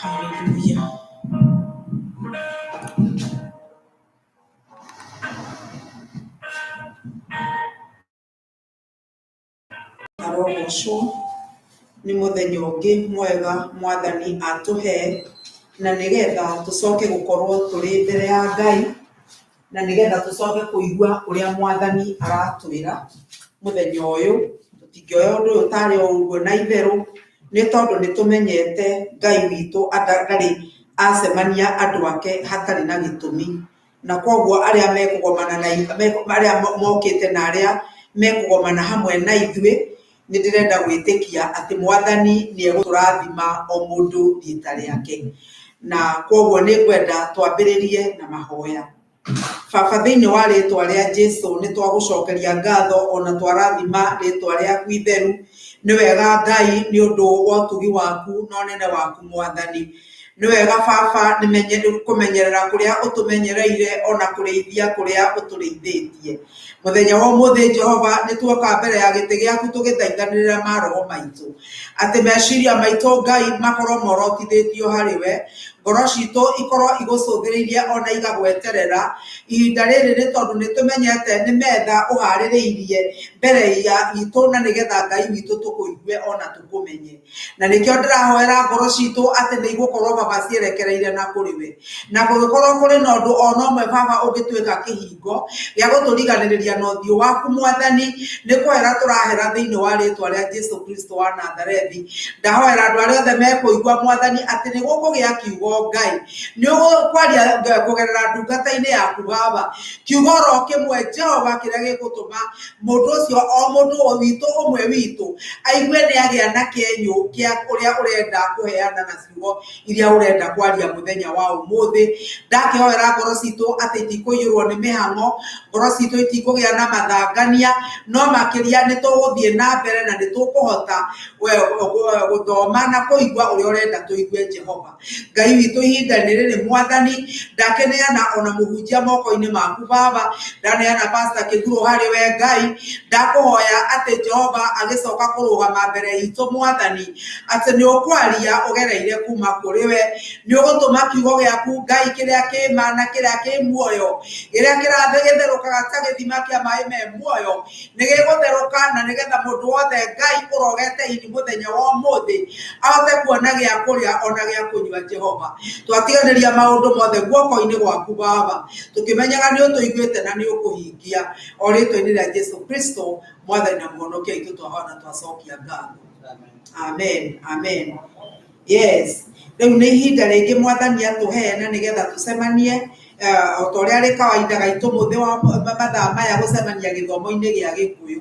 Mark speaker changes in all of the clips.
Speaker 1: Hallelujah. Arogocwo nĩ mũthenya ũngĩ mwega mwathani atũhe na nĩgetha tũcoke gũkorwo tũrĩ mbere ya Ngai na nĩgetha tũcoke kũigua ũrĩa mwathani aratwĩra mũthenya ũyũ. Tũtingĩoya ũndũ ũyũ tarĩ o ũguo na itherũ nĩ tondũ nĩ tũmenyete Ngai witũ ndarĩ acemania andũ ake hatarĩ na gĩtũmi. Na koguo arĩa mekũgomana na arĩa mokĩte na arĩa mekũgomana hamwe na ithuĩ, nĩ ndĩrenda gwĩtĩkia atĩ mwathani nĩ egũtũrathima o mũndũ rita rĩake. Na koguo nĩ ngwenda twambĩrĩrie na mahoya. Baba, thĩinĩ wa rĩtwa rĩa Jesu nĩ twagũcokeria ngatho ona twarathima rĩtwa rĩaku itheru. Nĩ wega Ngai nĩ ũndũ wa ũtugi waku na ũnene waku mwathani. Nĩ wega baba kũmenyerera kũrĩa ũtũmenyereire ona kũrĩithia kũrĩa ũtũrĩithĩtie. Mũthenya wa ũmũthĩ Jehova nĩ tuoka mbere ya gĩtĩ gĩaku tũgĩthaithanĩrĩra maroho maitũ. Atĩ meciria maitũ Ngai makorwo morotithĩtio harĩ we, ngoro citũ ikorwo igũcũthĩrĩirie ona igagweterera ihinda rĩrĩ nĩ tondũ nĩ tũmenyete nĩ metha ũharĩrĩirie mbere ya itũ na nĩgetha Ngai witũ tũkũigue ona tũkũmenye. Na nĩkĩo ndĩrahoera ngoro citũ atĩ nĩ igũkorwo baba cierekereire na kũrĩ we. Na kũngĩkorwo kũrĩ na ũndũ ona ũmwe baba ũngĩtuĩka kĩhingo gĩa gũtũriganĩrĩria na ũthiũ waku mwathani, nĩ kũhera tũrahera thĩinĩ wa rĩtwa rĩa Jesu Kristo wa Nazarethi. Ndahoera andũ arĩa othe mekũigua mwathani atĩ nĩ gũkũgĩa kiugo Ngai. Nĩ ũkwaria kũgerera ndungata-inĩ yaku baba. Kiugo oro kĩmwe Jehova kĩrĩa gĩgũtũma mũndũ ũcio o mũndũ witũ ũmwe witũ aigue nĩ agĩa na kĩenyũ kĩa ũrĩa ũrenda kũheana na ciugo iria ũrenda kwaria mũthenya wa ũmũthĩ. Ndakĩhoera ngoro citũ atĩ itikũiyũrwo nĩ mĩhang'o, ngoro citũ itikũgĩa na mathangania, no makĩria nĩ tũgũthiĩ na mbere na nĩ tũkũhota gũthoma na kũigua ũrĩa ũrenda tũigue Jehova. Ngai witũ ihinda nĩ rĩrĩ mwathani, ndakĩneana ona mũhunjia moko-inĩ maku baba, ndaneana Pastor Kĩgurũ harĩ we Ngai, ndakũhoya atĩ Jehova agĩcoka kũrũgama mbere itũ mwathani, atĩ nĩ ũkwaria ũgereire kuma kũrĩ we, nĩ ũgũtũma kiugo gĩaku Ngai kĩrĩa kĩ ma na kĩrĩa kĩ muoyo, kĩrĩa gĩtherũkaga ta gĩthima kĩa maĩ me muoyo, nĩ gĩgũtherũka na nĩgetha mũndũ wothe Ngai ũrogete ini mũthenya wa ũmũthĩ ahote kuona gĩa kũrĩa ona gĩa kũnyua Jehova. Twatiganĩria maũndũ mothe guoko-inĩ gwaku baba, tũkĩmenyaga nĩ ũtũiguĩte na nĩ ũkũhingia. O rĩtwa-inĩ rĩa Jesu Kristo mwathani na mũhonokia witũ twahoya na twacokia ngatho. Amen. Amen. Yes. Rĩu nĩ ihinda rĩngĩ mwathani atũhe na nĩgetha tũcemanie o ta ũrĩa arĩ kawaida gaitũ mũthĩ wa mathaa maya gũcemania gĩthomo-inĩ gĩa Gĩkũyũ.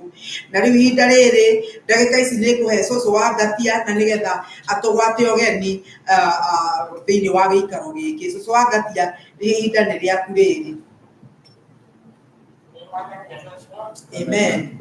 Speaker 1: Na rĩu ihinda rĩrĩ ndagĩka ici nĩ ngũhe cũcũ wa Ngatia na nĩgetha atũgwate ũgeni thĩinĩ wa gĩikaro gĩkĩ. Cũcũ wa Ngatia, ihinda nĩ rĩaku rĩrĩ. Amen.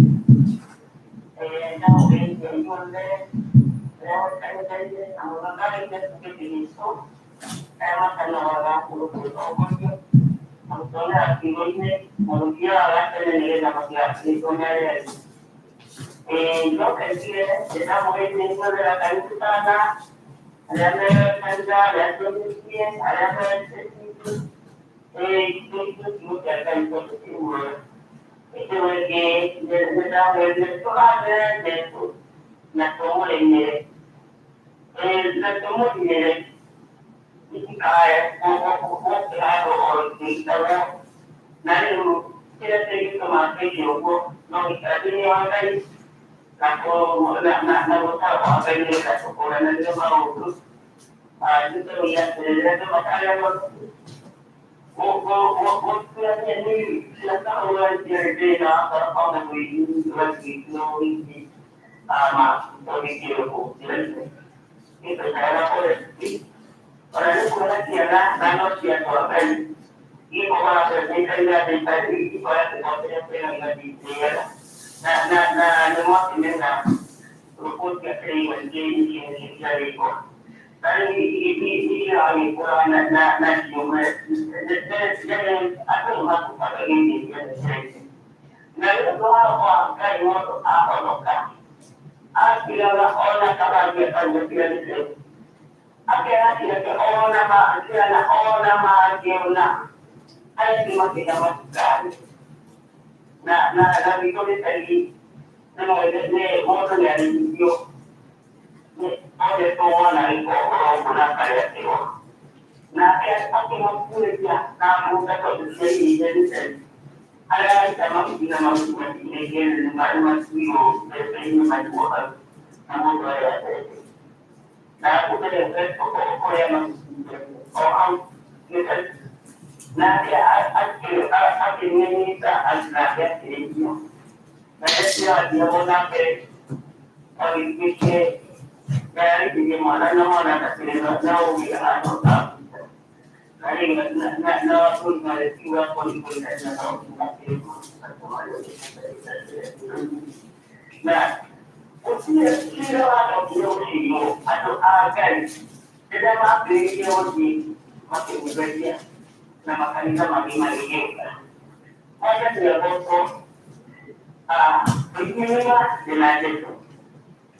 Speaker 2: Akĩra ona mangĩona ona mangĩona arĩa makĩenda macukari na na na witũ nĩ tari nĩ mũndũ nĩ arĩithio othe tũwona gĩkongoro ũguo na karĩa nake akĩmakuĩria na mũnda tondũ ciaiyĩire nĩ tari arĩa aita mahuti na mahuti matinengene nĩ matuirwo mbembe-inĩ maigwo hau na mũndũ arĩa atete na kũgerete kũrĩa mahuti o hau nĩ tari nake akĩmĩnyita nake akĩrĩithia na nĩcirathiagwo na mbere agĩtuĩke nayarĩithirie mwana na mwana akakĩrĩ na ũgĩ ahota na gũtirĩ cira wacokire gũciirwo andũ a Ngai rĩrĩa mambĩrĩirie gũthiĩ makĩhunjagia na makanitha mangĩ magĩgĩũka. Mwathani agocwo ũingĩrĩra ndĩna Jesũ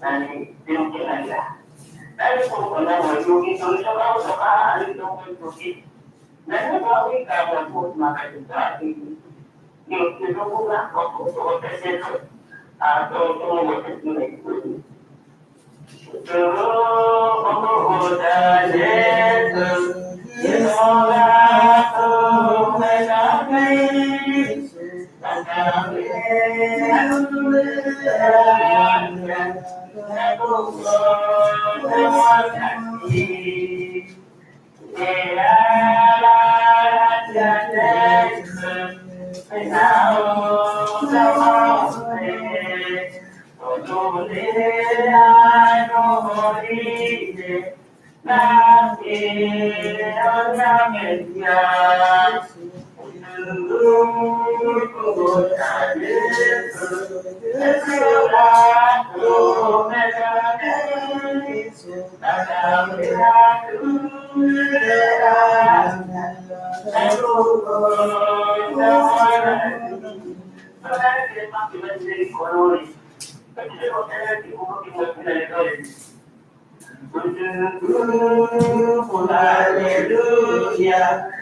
Speaker 2: na nĩ ndĩmũkenagĩra. Na rĩu tũgũkona mweri ũngĩ tũgĩcoka gũcoka haha rĩu mweri ũngĩ na nĩ ũndũ wa gũikara mweri mũgima kanitha nĩ tũkuga tũgoce Jesũ tũmũgoce na ikundi. Tũgũgoca Jesũ Hallelujah.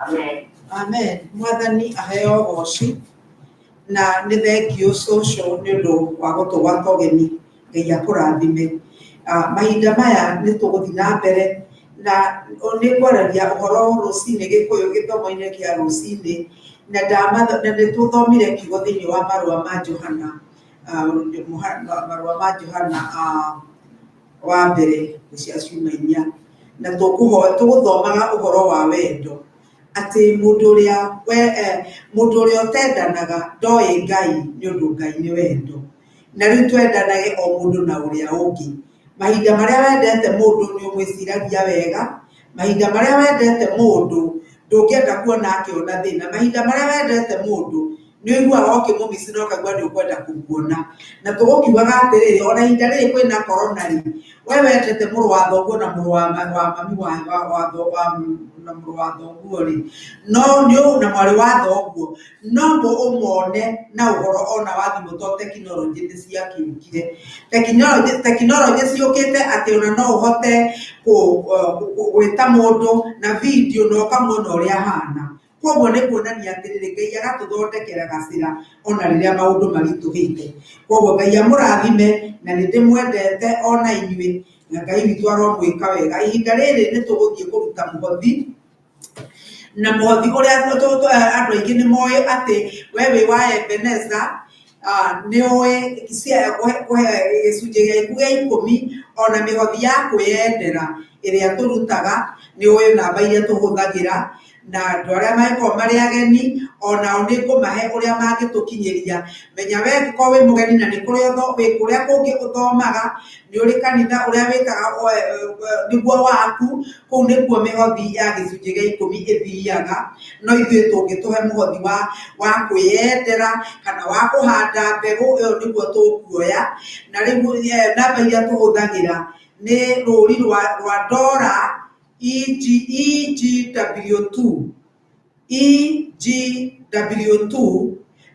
Speaker 1: Amen. Amen. Mwathani aheo ũgoci na nĩ thengiũ cũcũ nĩ ũndũ wa gũtũgwata ũgeni Ngai akũrathime. Mahinda maya nĩ tũgũthiĩ na mbere na nĩ ngwaragia ũhoro rũcinĩ gĩkũyũ gĩthomo-inĩ kĩa rũcinĩ na nĩ tũthomire kiugo thĩinĩ wa marũa ma Johana, marũa ma Johana wa mbere cia ciuma inya na tũgũthomaga ũhoro wa wendo atĩ mũndũ ũrĩa mũndũ ũrĩa ũtendanaga ndoĩ Ngai nĩ ũndũ Ngai nĩ wendo. Na rĩu twendanage o mũndũ na ũrĩa ũngĩ. Mahinda marĩa wendete mũndũ nĩ ũmwĩciragia wega, mahinda marĩa wendete mũndũ ndũngĩenda kuona akĩona thĩna, mahinda marĩa wendete mũndũ nĩ ũiguaga ũkĩmũmici na ũkaigua nĩ ũkwenda kũmuona. Na tũgũkiugaga atĩrĩrĩ, ona ihinda rĩrĩ kwĩna corona rĩ, we wendete mũrũ wa thoguo na mũrũ wa mami wa na mũrũ wa thoguo rĩ, no nĩ na mwarĩ wa thoguo, no ũmone na ũhoro ona wa thimũ tondũ tekinoronjĩ nĩ ciakĩũkire. Tekinoronjĩ ciũkĩte atĩ ona no ũhote gwĩta mũndũ na video na ũkamuona ũrĩa ahana. Koguo nĩ kuonania atĩrĩrĩ, Ngai agatũthondekera gacĩra ona rĩrĩa maũndũ maritũhĩte. Koguo Ngai amũrathime na nĩ ndĩmwendete ona inyuĩ. Na Ngai witũ aromwĩka wega. Ihinda rĩrĩ nĩ tũgũthiĩ kũruta mũhothi, na mũhothi ũrĩa andũ aingĩ nĩ moĩ atĩ we wĩ wa Ebeneza, nĩ ũĩ kũhe gĩcunjĩ gĩaku gĩa ikũmi ona mĩhothi ya kwĩyendera ĩrĩa tũrutaga, nĩ ũĩ namba iria tũhũthagĩra, na andũ arĩa mangĩkorwo marĩ ageni onao nĩ ngũmahe ũrĩa mangĩtũkinyĩria. Menya we angĩkorwo wĩ mũgeni na nĩ kũrĩa wĩ kũrĩa kũngĩ ũthomaga, nĩ ũrĩ kanitha ũrĩa wĩkaga nĩguo waku, kũu nĩkuo mĩhothi ya gĩcunjĩ gĩa ikũmi ĩthiaga. No ithuĩ tũngĩtũhe mũhothi wa kwĩyendera kana wa kũhanda mbegũ ĩyo nĩguo tũkuoya. Na rĩu namba iria tũhũthagĩra nĩ rũri rwa ndora EG, EGW2, EGW2,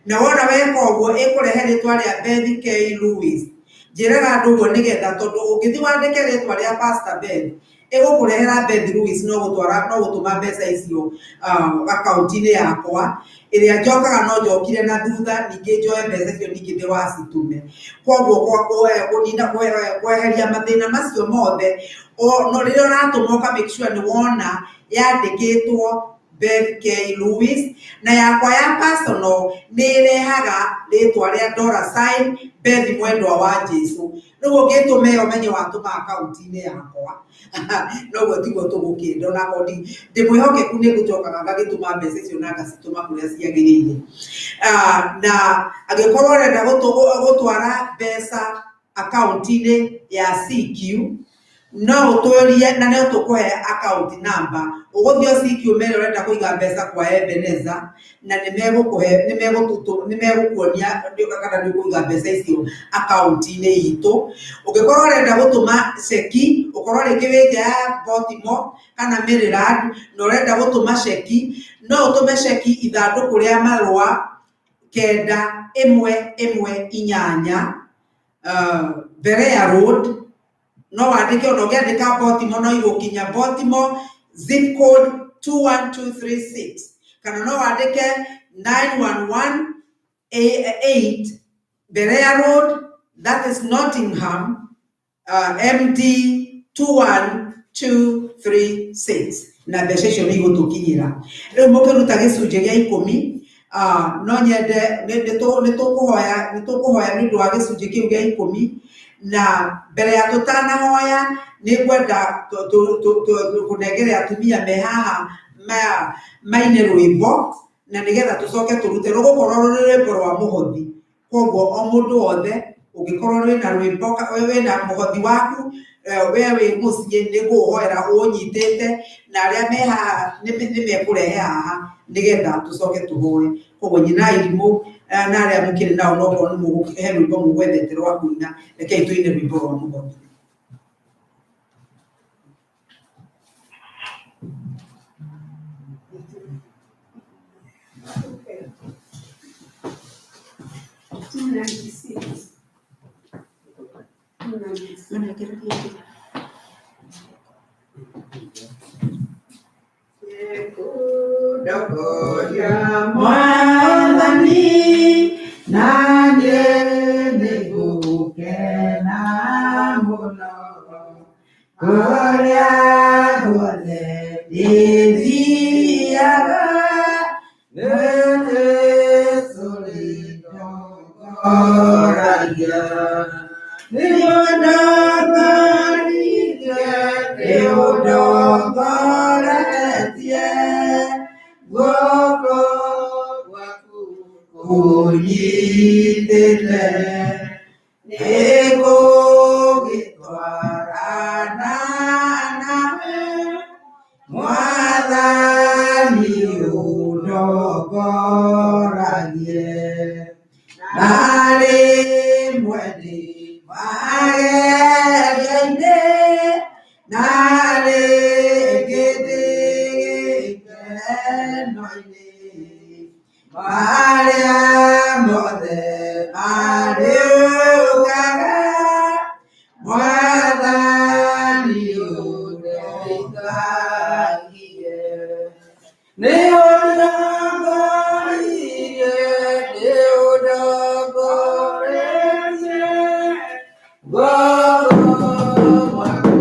Speaker 1: na wona weka ũguo ĩkũrehe rĩtwa rĩa Beth K Lewis. Njĩraga andũ ũguo nĩgetha, tondũ ũngĩthiĩ wandĩke rĩtwa rĩa Pastor Beth, ĩgũkũrehera Beth Lewis, no gũtwara no gũtũma mbeca icio akaunti-inĩ yakwa ĩrĩa njokaga, no njokire na thutha ningĩ njoe mbeca icio ningĩ ndĩwacitũme. Koguo kũnina kweheria mathĩna macio mothe, no rĩrĩa ũratũma ũka make sure nĩ wona yandĩkĩtwo Beth K Lewis, na yakwa ya personal nĩ ĩrehaga rĩtwa rĩa dollar sign Beth Mwendwa wa Jesu. Rĩu ũngĩtũma ĩyo, menye watũma akaunti-inĩ yakwa. Noguo tiguo tũgũkĩenda, onakorwo ndĩ mwĩhokeku, nĩ ngũcokaga ngagĩtũma mbeca icio na ngacitũma kũrĩa ciagĩrĩire. Na angĩkorwo ũrenda gũtwara mbeca akaunti-inĩ ya CQ, no ũtũrie na no tũkũhe account number. Ũgũthiĩ o CQ, mere ũrenda kũiga mbeca kwa Ebeneza, na nĩ megũkũhe, nĩ megũkuonia kana nĩ ũkũiga mbeca icio akaunti-inĩ itũ. Ũngĩkorwo ũrenda gũtũma ceki, ũkorwo rĩngĩ wĩ nja ya Baltimore kana Maryland na ũrenda gũtũma ceki, no ũtũme ceki ithandũkũ rĩa marũa 9118 Berea Road. No wandĩke, ona ũngĩandĩka Baltimore no igũkinya Baltimore, zip code 21236, kana no wandĩke 9118 Berea Road, that is Nottingham, MD 21236, na mbeca icio nĩ igũtũkinyĩra. Rĩu mũkĩruta gĩcunjĩ gĩa ikũmi, no nyende nĩ tũkũhoya nĩ ũndũ wa gĩcunjĩ kĩu gĩa ikũmi. Na mbere ya tũtanahoya, nĩ ngwenda kũnengere atumia me haha maine rwĩmbo, na nĩgetha tũcoke tũrute. Rũgũkorwo rũrĩ rwĩmbo rwa mũhothi. Koguo o mũndũ wothe ũngĩkorwo wĩna rwĩmbo, wĩna mũhothi waku, we wĩ mũciĩ, nĩ ngũũhoera ũũnyitĩte, na arĩa me haha nĩ mekũrehe haha nĩgetha tũcoke tũhoe. Koguo nyina irimũ na arĩa mũkĩrĩ nao, no korwo nĩ he rwĩmbo mũgwethete rwa kũina, rekei tũine rwĩmbo rwa mũhothi.
Speaker 3: Okay. 296. 296.
Speaker 1: Mũnengererie ĩngĩ.
Speaker 3: Nĩngũndogoria.
Speaker 1: Mwathani, na niĩ nĩngũkena mũno kũrĩa guothe ndĩthiaga, nĩ Jesũ rĩndongoragia, nĩũndongoririe, nĩũndongoretie, guoko gwaku kũnyitĩte, nĩngũgĩtwarana nawe, Mwathani, ũndongoragie, na rĩmwe ndĩ magerio-inĩ, na rĩngĩ ndĩ gĩkeno-inĩ, marĩa mothe marĩũkaga, Mwathani, ũndeithagie. Nĩũndongoririe, nĩũndongoretie, guoko gwaku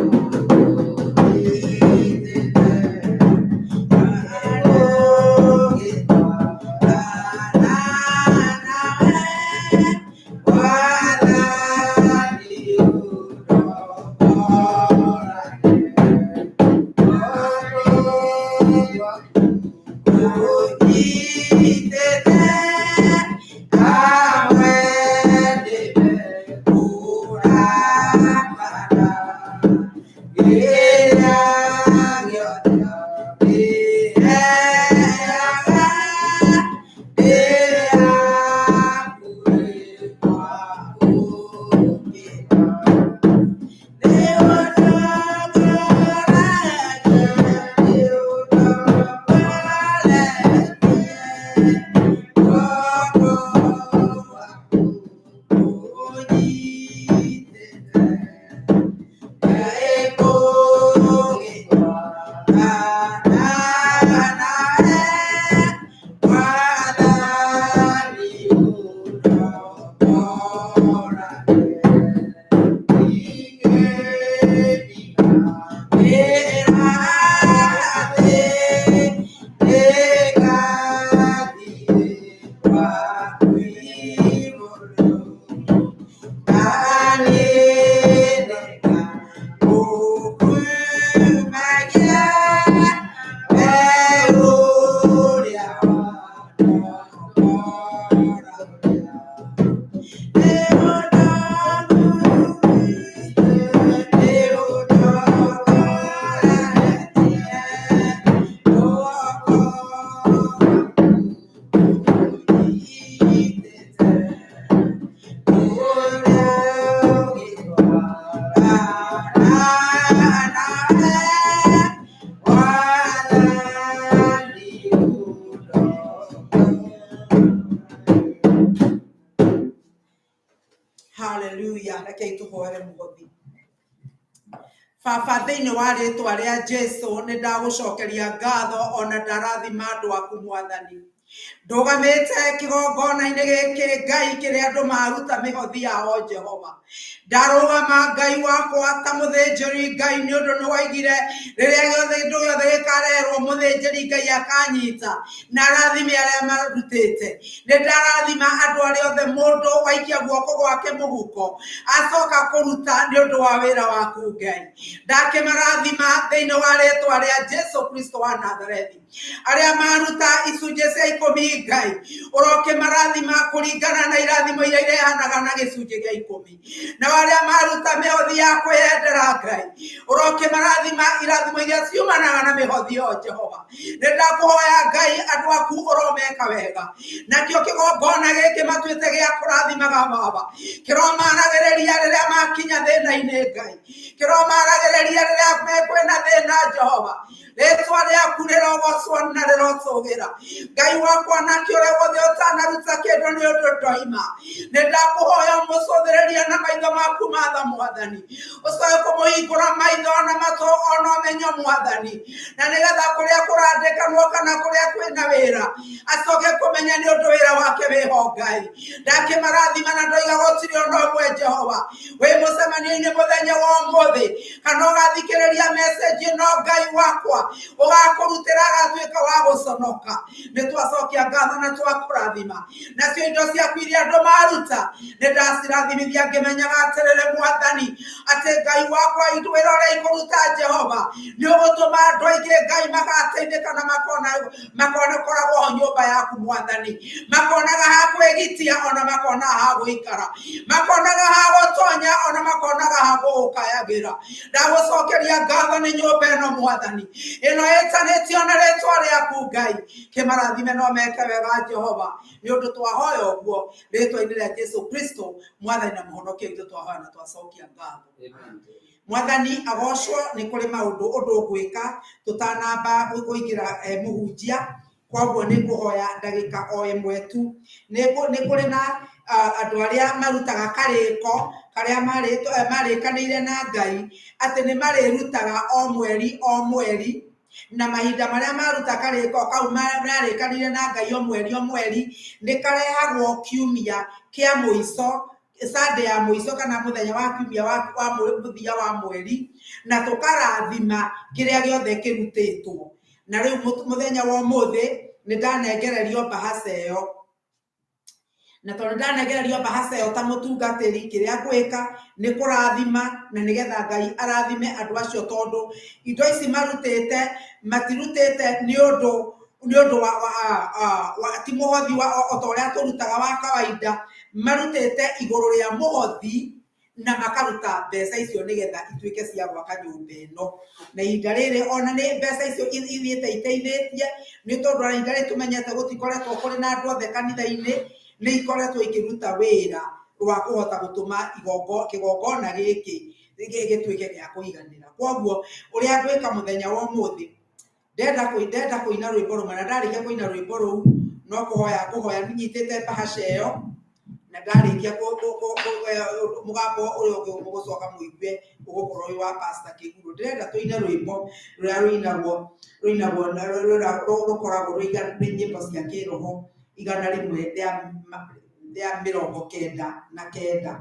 Speaker 1: Hallelujah. Rekei tũhoere mũhothi. Baba, thĩinĩ wa rĩtwa rĩa Jesu nĩ ndagũcokeria ngatho ona ndarathima andũ aku mwathani. Ndũgamĩte kĩgongona-inĩ gĩkĩ Ngai kĩrĩa andũ maruta mĩhothi yao Jehova. Ndarũgama Ngai wakwa ta mũthĩnjĩri Ngai nĩ ũndũ nĩ waigire rĩrĩa gĩothe kĩndũ gĩothe gĩkarehwo mũthĩnjĩri Ngai akanyita na arathime arĩa marutĩte. Nĩ ndarathima andũ arĩa othe mũndũ waikia guoko gwake mũhuko acoka kũruta nĩ ũndũ wa wĩra waku Ngai. Ndakĩmarathima thĩinĩ wa rĩtwa rĩa Jesu Kristo wa Nazarethi. Arĩa maruta icunjĩ cia ikũmi Ngai ũrokĩmarathima kũringana na irathimo iria irehanaga na gĩcunjĩ gĩa ikũmi. Nao arĩa maruta mĩhothi ya kwĩyendera Ngai ũrokĩmarathima irathimo iria ciumanaga na mĩhothi ĩyo Jehova. Nĩ ndakũhoya Ngai andũ aku ũromeka wega. Nakĩo kĩgongona gĩkĩ matuĩte gĩa kũrathimaga Baba kĩromaragĩrĩria rĩrĩa makinya thĩna-inĩ Ngai, kĩromaragĩrĩria rĩrĩa mekwĩna thĩna Jehova. Rĩtwa rĩaku rĩrogocwo na rĩrotũgĩra Ngai wakwa, nake ũrĩa wothe ũtanaruta kĩndũ nĩ ũndũ ndoima, nĩ ndakũhoya ũmũcũthĩrĩrie na maitho maku matha mwathani, ũcoke kũmũhingũra maitho na matũ ona ũmenyo mwathani, na nĩgetha kũrĩa kũrandĩkanwo kana kũrĩa kwĩna wĩra acoke kũmenya nĩ ũndũ wĩra wake wĩho Ngai. Ndakĩmarathima na ndoiga gũtirĩ ona ũmwe Jehova wĩ mũcemanio-inĩ mũthenya wa ũmũthĩ kana ũgathikĩrĩria message ĩno Ngai wakwa ũgakũrutĩra agatuĩka wa gũconoka. Nĩ twacokia ngatho na twakũrathima. Nacio indo ciaku iria andũ maruta nĩ ndacirathimithia ngĩmenyaga atĩrĩrĩ mwathani atĩ Ngai wakwa wĩra ũrĩa ikũruta Jehova nĩ ũgũtũma andũ aingĩ Ngai magateithĩka na makona makona koragwo ho nyũmba yaku mwathani, makonaga ha kwĩgitia ona makona ha gũikara, makonaga ha gũtonya ona makonaga ha gũgũkayagĩra. Ndagũcokeria ngatho nĩ nyũmba ĩno mwathani, ĩno ĩtanĩtio na rĩtwa rĩaku Ngai, kĩmarathime no meke wega Jehova, nĩ ũndũ twahoya ũguo rĩtwa-inĩ rĩa Jesu Kristo mwathani na mũhonokia witũ twahoya na twacokia ngatho. Mwathani agocwo. Nĩ kũrĩ maũndũ ũndũ ũgwĩka tũtanamba kũingĩra mũhunjia, koguo nĩ ngũhoya ndagĩka o ĩmwe tu. Nĩ kũrĩ na andũ arĩa marutaga karĩko karĩa marĩkanĩire na Ngai atĩ nĩ marĩrutaga o mweri o mweri, na mahinda marĩa maruta karĩko kau marĩkanĩire na Ngai o mweri o mweri nĩ karehagwo kiumia kĩa mũico, Sunday ya mũico kana mũthenya wa kiumia wa mũthia wa mweri, na tũkarathima kĩrĩa gĩothe kĩrutĩtwo. Na rĩu mũthenya wa ũmũthĩ nĩ ndanengererio mbahaca ĩyo, na tondũ ndanengererio mbahaca ĩyo ta mũtungatĩri, kĩrĩa ngwĩka nĩ kũrathima, na nĩgetha Ngai arathime andũ acio, tondũ indo ici marutĩte matirutĩte nĩ ũndũ wa ti mũhothi wa o ta ũrĩa tũrutaga wa kawaida, marutĩte igũrũ rĩa mũhothi Na makaruta mbeca icio nĩgetha ituĩke cia gwaka nyũmba ĩno. Na ihinda rĩrĩ ona nĩ mbeca icio ithiĩte iteithĩtie, nĩ tondũ ona ihinda rĩrĩ tũmenyete gũtikoretwo kũrĩ na andũ othe kanitha-inĩ, nĩ ikoretwo ikĩruta wĩra wa kũhota gũtũma kĩgongona gĩkĩ gĩtuĩke gĩa kũiganĩra. Koguo ũrĩa ngwĩka mũthenya wa ũmũthĩ, ndenda kũina rwĩmbo rũmwe, na ndarĩkia kũina rwĩmbo rũu no kũhoya ngũhoya nyitĩte bahasha ĩyo, na ndarĩkia mũgambo ũrĩa ũngĩ mũgũcoka mũigue ũgũkorwo wĩ wa Pastor Kĩguru. Ndĩrenda tũine rwĩmbo rũrĩa rũinagwo na rũrĩa rũkoragwo rwĩ nyĩmbo cia kĩroho 199.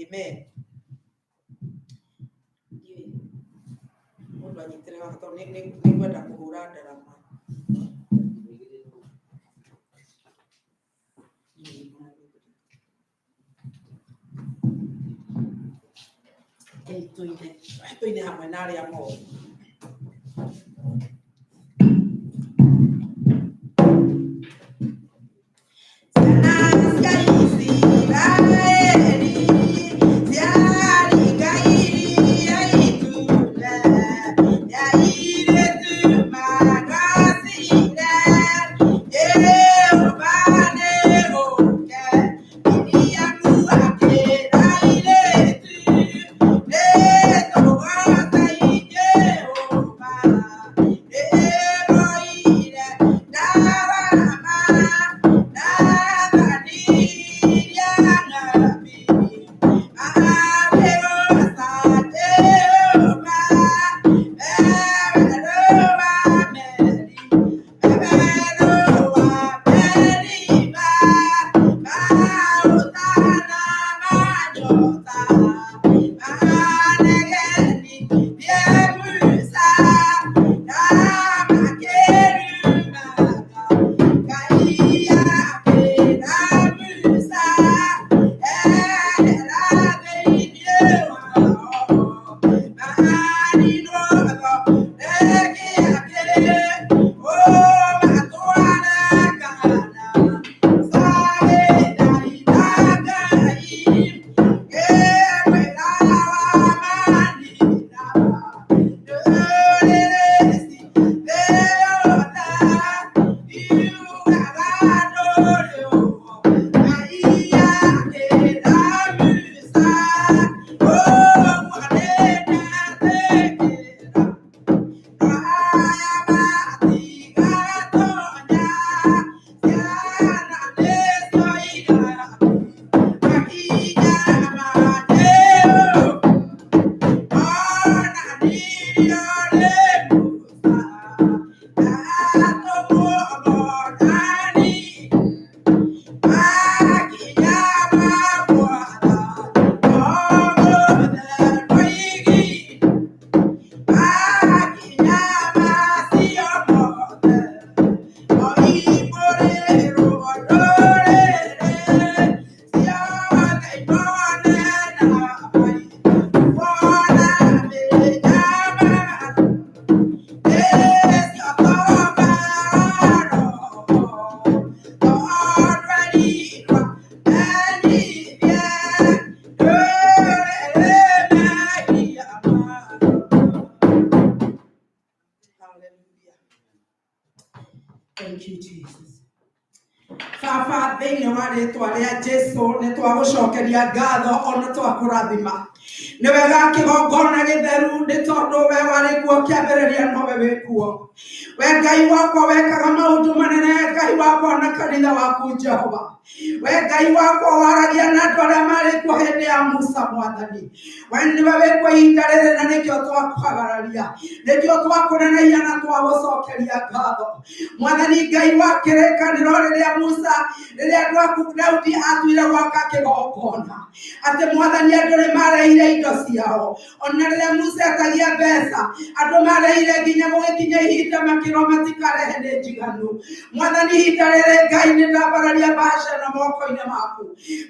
Speaker 1: Amen. Mũndũ anyitĩre haha tondũ nĩ ngwenda kũhũra ndarama. Tũine hamwe na arĩa moĩ. Ciana cia Isiraeli ciaringa iria itune, airĩtu magacire, Jehova nĩ gũke, Miriamu akĩra airĩtu, nĩtũgooce Jehova, nĩmoire ndarama, Nathaniria ng'ambi, makĩgooca Jehova, ewerũ wa Meri, ewerũ wa Meriba, maũtana manyota, manegeni Musa, na makĩrumaga Ngai akĩra Musa, ehera thĩinĩ wao, maninwo thondeke ake, ũmatware Kana. Sagĩrai na Ngai, ngĩmwĩra wa manina, ndũrĩrĩ thĩ yothe, iugaga ndũrĩ ũguo. Ngai akĩra Musa, ũguo nĩndetĩkĩra. Aya matigatonya, ciana nĩcioiga, makinya ma Jehova, onanirio nĩ Musa, na atũmwo monani, makinya ma Mwathani, o mũthenya oigire, makinya macio mothe, oimbũrĩrwo ndũrĩrĩ, ciothe imone na maitho, kuona mĩnyamaro, nĩcio tũmaga roho, tondũ erirwo menyithie ndũrĩrĩ mehia mao. Hallelujah. Thank you, Jesus. Baba, thĩinĩ wa rĩtwa rĩa Jesu nĩ twagũcokeria ngatho ona twakũrathima. Nĩ wega kĩgongona gĩtheru, nĩ tondũ we warĩ kuo kĩambĩrĩria nowe wĩ kuo. We Ngai wakwa wekaga maũndũ manene, Ngai wakwa na kanitha waku Jehova. We Ngai wakwa waragia na andũ arĩa marĩ kuo hĩndĩ ya Musa Mwathani. We nĩwe wĩ kuo ihinda rĩrĩ na nĩkĩo twakũhagararia, nĩkĩo twakũneneia na twagũcokeria ngatho. Mwathani Ngai wa kĩrĩkanĩro, rĩrĩa Musa, rĩrĩa andũ aku Daudi atuire gwaka kĩgongona, atĩ Mwathani andũ nĩ mareire indo ciao. Ona rĩrĩa Musa etagia mbeca, andũ mareire nginya gũgĩkinya ihinda makĩrwo matikarehe nĩ njiganu. Mwathani, ihinda rĩrĩ Ngai nĩ ndambararia bahasha na moko-inĩ maku.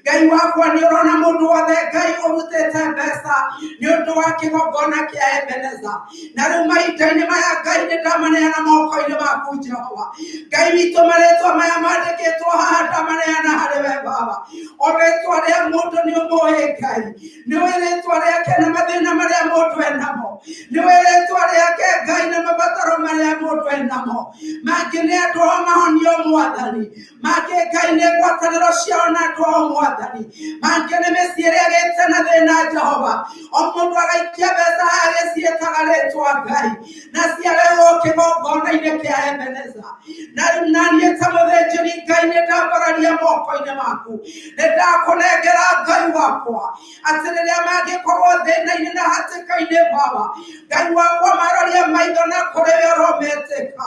Speaker 1: Ngai wakwa, nĩ ũrona mũndũ wothe Ngai ũrutĩte mbeca nĩ ũndũ wa kĩgongona kĩa Ebeneza, na rĩu mahinda-inĩ maya Ngai nĩ ndamaneana moko-inĩ maku Jehova. Ngai witũ, marĩtwa maya mandĩkĩtwo haha ndamaneana ndamaneana harĩ we baba. O rĩtwa rĩa mũndũ nĩ ũmũĩ Ngai, nĩ ũĩ rĩtwa rĩake na mathĩna marĩa mũndũ enamo, nĩ ũĩ rĩtwa rĩake Ngai na mabataro marĩa mũndũ enamo. Mangĩ nĩ andũ ao mahonio mwathani, mangĩ Ngai nĩ ngwatanĩro ciao na andũ ao mwathani, mangĩ nĩ mĩciĩ ĩrĩa ĩgĩte na thĩna Jehova. O mũndũ agaikia mbeca agĩciĩtaga rĩtwa Ngai, na ciarehwo kĩgongona-inĩ kĩa Ebeneza. Na rĩu naniĩ ta mũthĩnjĩri Ngai nĩ ndambararia moko-inĩ maku, nĩ ndakũnengera Ngai wakwa, atĩ rĩrĩa mangĩkorwo thĩna-inĩ na hatĩka-inĩ baba, Ngai wakwa marorie maitho na kũrĩ we ũrometĩka.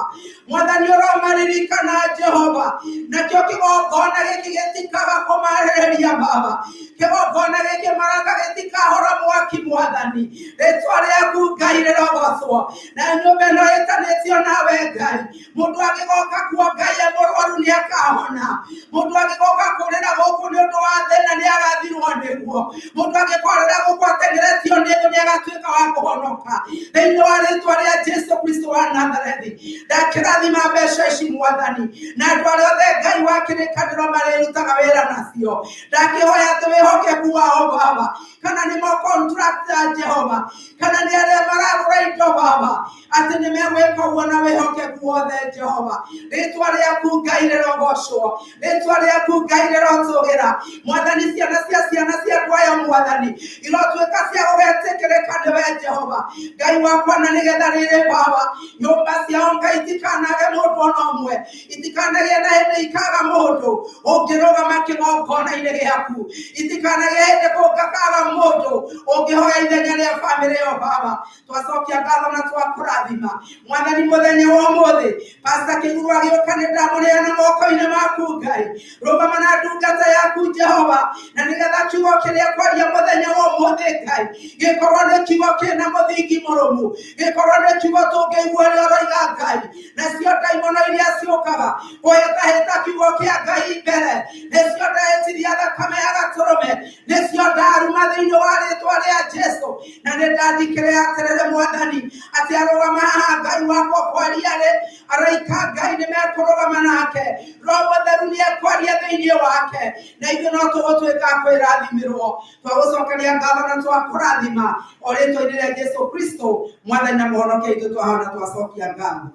Speaker 1: Mwathani ũromaririkana Jehova, nakĩo kĩgongona gĩkĩ gĩtikaga kũmarĩrĩria baba, kĩgongona gĩkĩ maraka gĩtikahora mwaki mwathani. Rĩtwa rĩaku Ngai rĩrogocwo, na nyũmba ĩno ĩtanĩtio nawe Ngai. Mũndũ angĩgoka kuo Ngai e mũrwaru nĩ akahona, mũndũ angĩgoka kũrĩra gũkũ nĩ ũndũ wa thĩna nĩ agathirwo nĩguo, mũndũ angĩkorĩra gũkũ ateng'eretio nĩ thũ nĩ agatuĩka wa kũhonoka. Thĩinĩ wa rĩtwa rĩa Jesu Kristo wa Nazarethi, ndakĩrathima mbeca ici mwathani, na andũ arĩa othe Ngai wa kĩrĩkanĩro marĩrutaga wĩra nacio. Ndakĩhoya atĩ wĩhokeku wao baba, kana nĩ makontracta Jehova, kana nĩ arĩa maragũra indo baba, atĩ nĩ megwĩka ũguo na wĩhokeku wothe Jehova. Rĩtwa rĩaku Ngai rĩrogocwo, rĩtwa rĩaku Ngai rĩrotũgĩra mwathani. Ciana cia ciana cia andũ aya mwathani irotuĩka cia gũgetĩkĩrĩka nĩwe Jehova Ngai wakwa, na nĩgetha rĩrĩ baba, nyũmba ciao Ngai itikanage mũndũ ona ũmwe, itikanagĩe na hĩndĩ ikaga mũndũ ũngĩrũgama kĩgongona-inĩ gĩaku, itikanagĩe hĩndĩ kũngakaga mũndũ ũngĩhoya ithenya rĩa bamĩrĩ ĩyo baba. Twacokia ngatho na twakũrathima mwathani mũthenya wa ũmũthĩ. Pasta Kĩguru agĩũka nĩ ndamũneana moko-inĩ maku Ngai, rũgama na ndungata yaku Jehova, na nĩgetha kiugo kĩrĩa kwaria mũthenya wa ũmũthĩ Ngai gĩkorwo nĩ kiugo kĩna mũthingi mũrũmu, gĩkorwo nĩ kiugo tũngĩigua ũrĩa ũroiga Ngai, nacio ndaimono iria ciũkaga kũhĩtahĩta kiugo kĩa Ngai mbere, nĩcio ndahĩtiria thakame ya gatũrũme, nĩcio ndaruma thĩinĩ wa rĩtwa rĩa Jesu. Na nĩ ndandikĩre atĩrĩrĩ mwathani, atĩ arũgama haha Ngai wakwa kwaria rĩ, araika Ngai nĩ mekũrũgama nake, Roho Mũtheru nĩ ekwaria thĩinĩ wake, na ithuĩ no tũgũtuĩka a kwĩrathimĩrwo. Twagũcokeria ngatho na twakũrathima o rĩtwa-inĩ rĩa Jesu Kristo mwathani na mũhonokia witũ, twahona twacokia ngatho.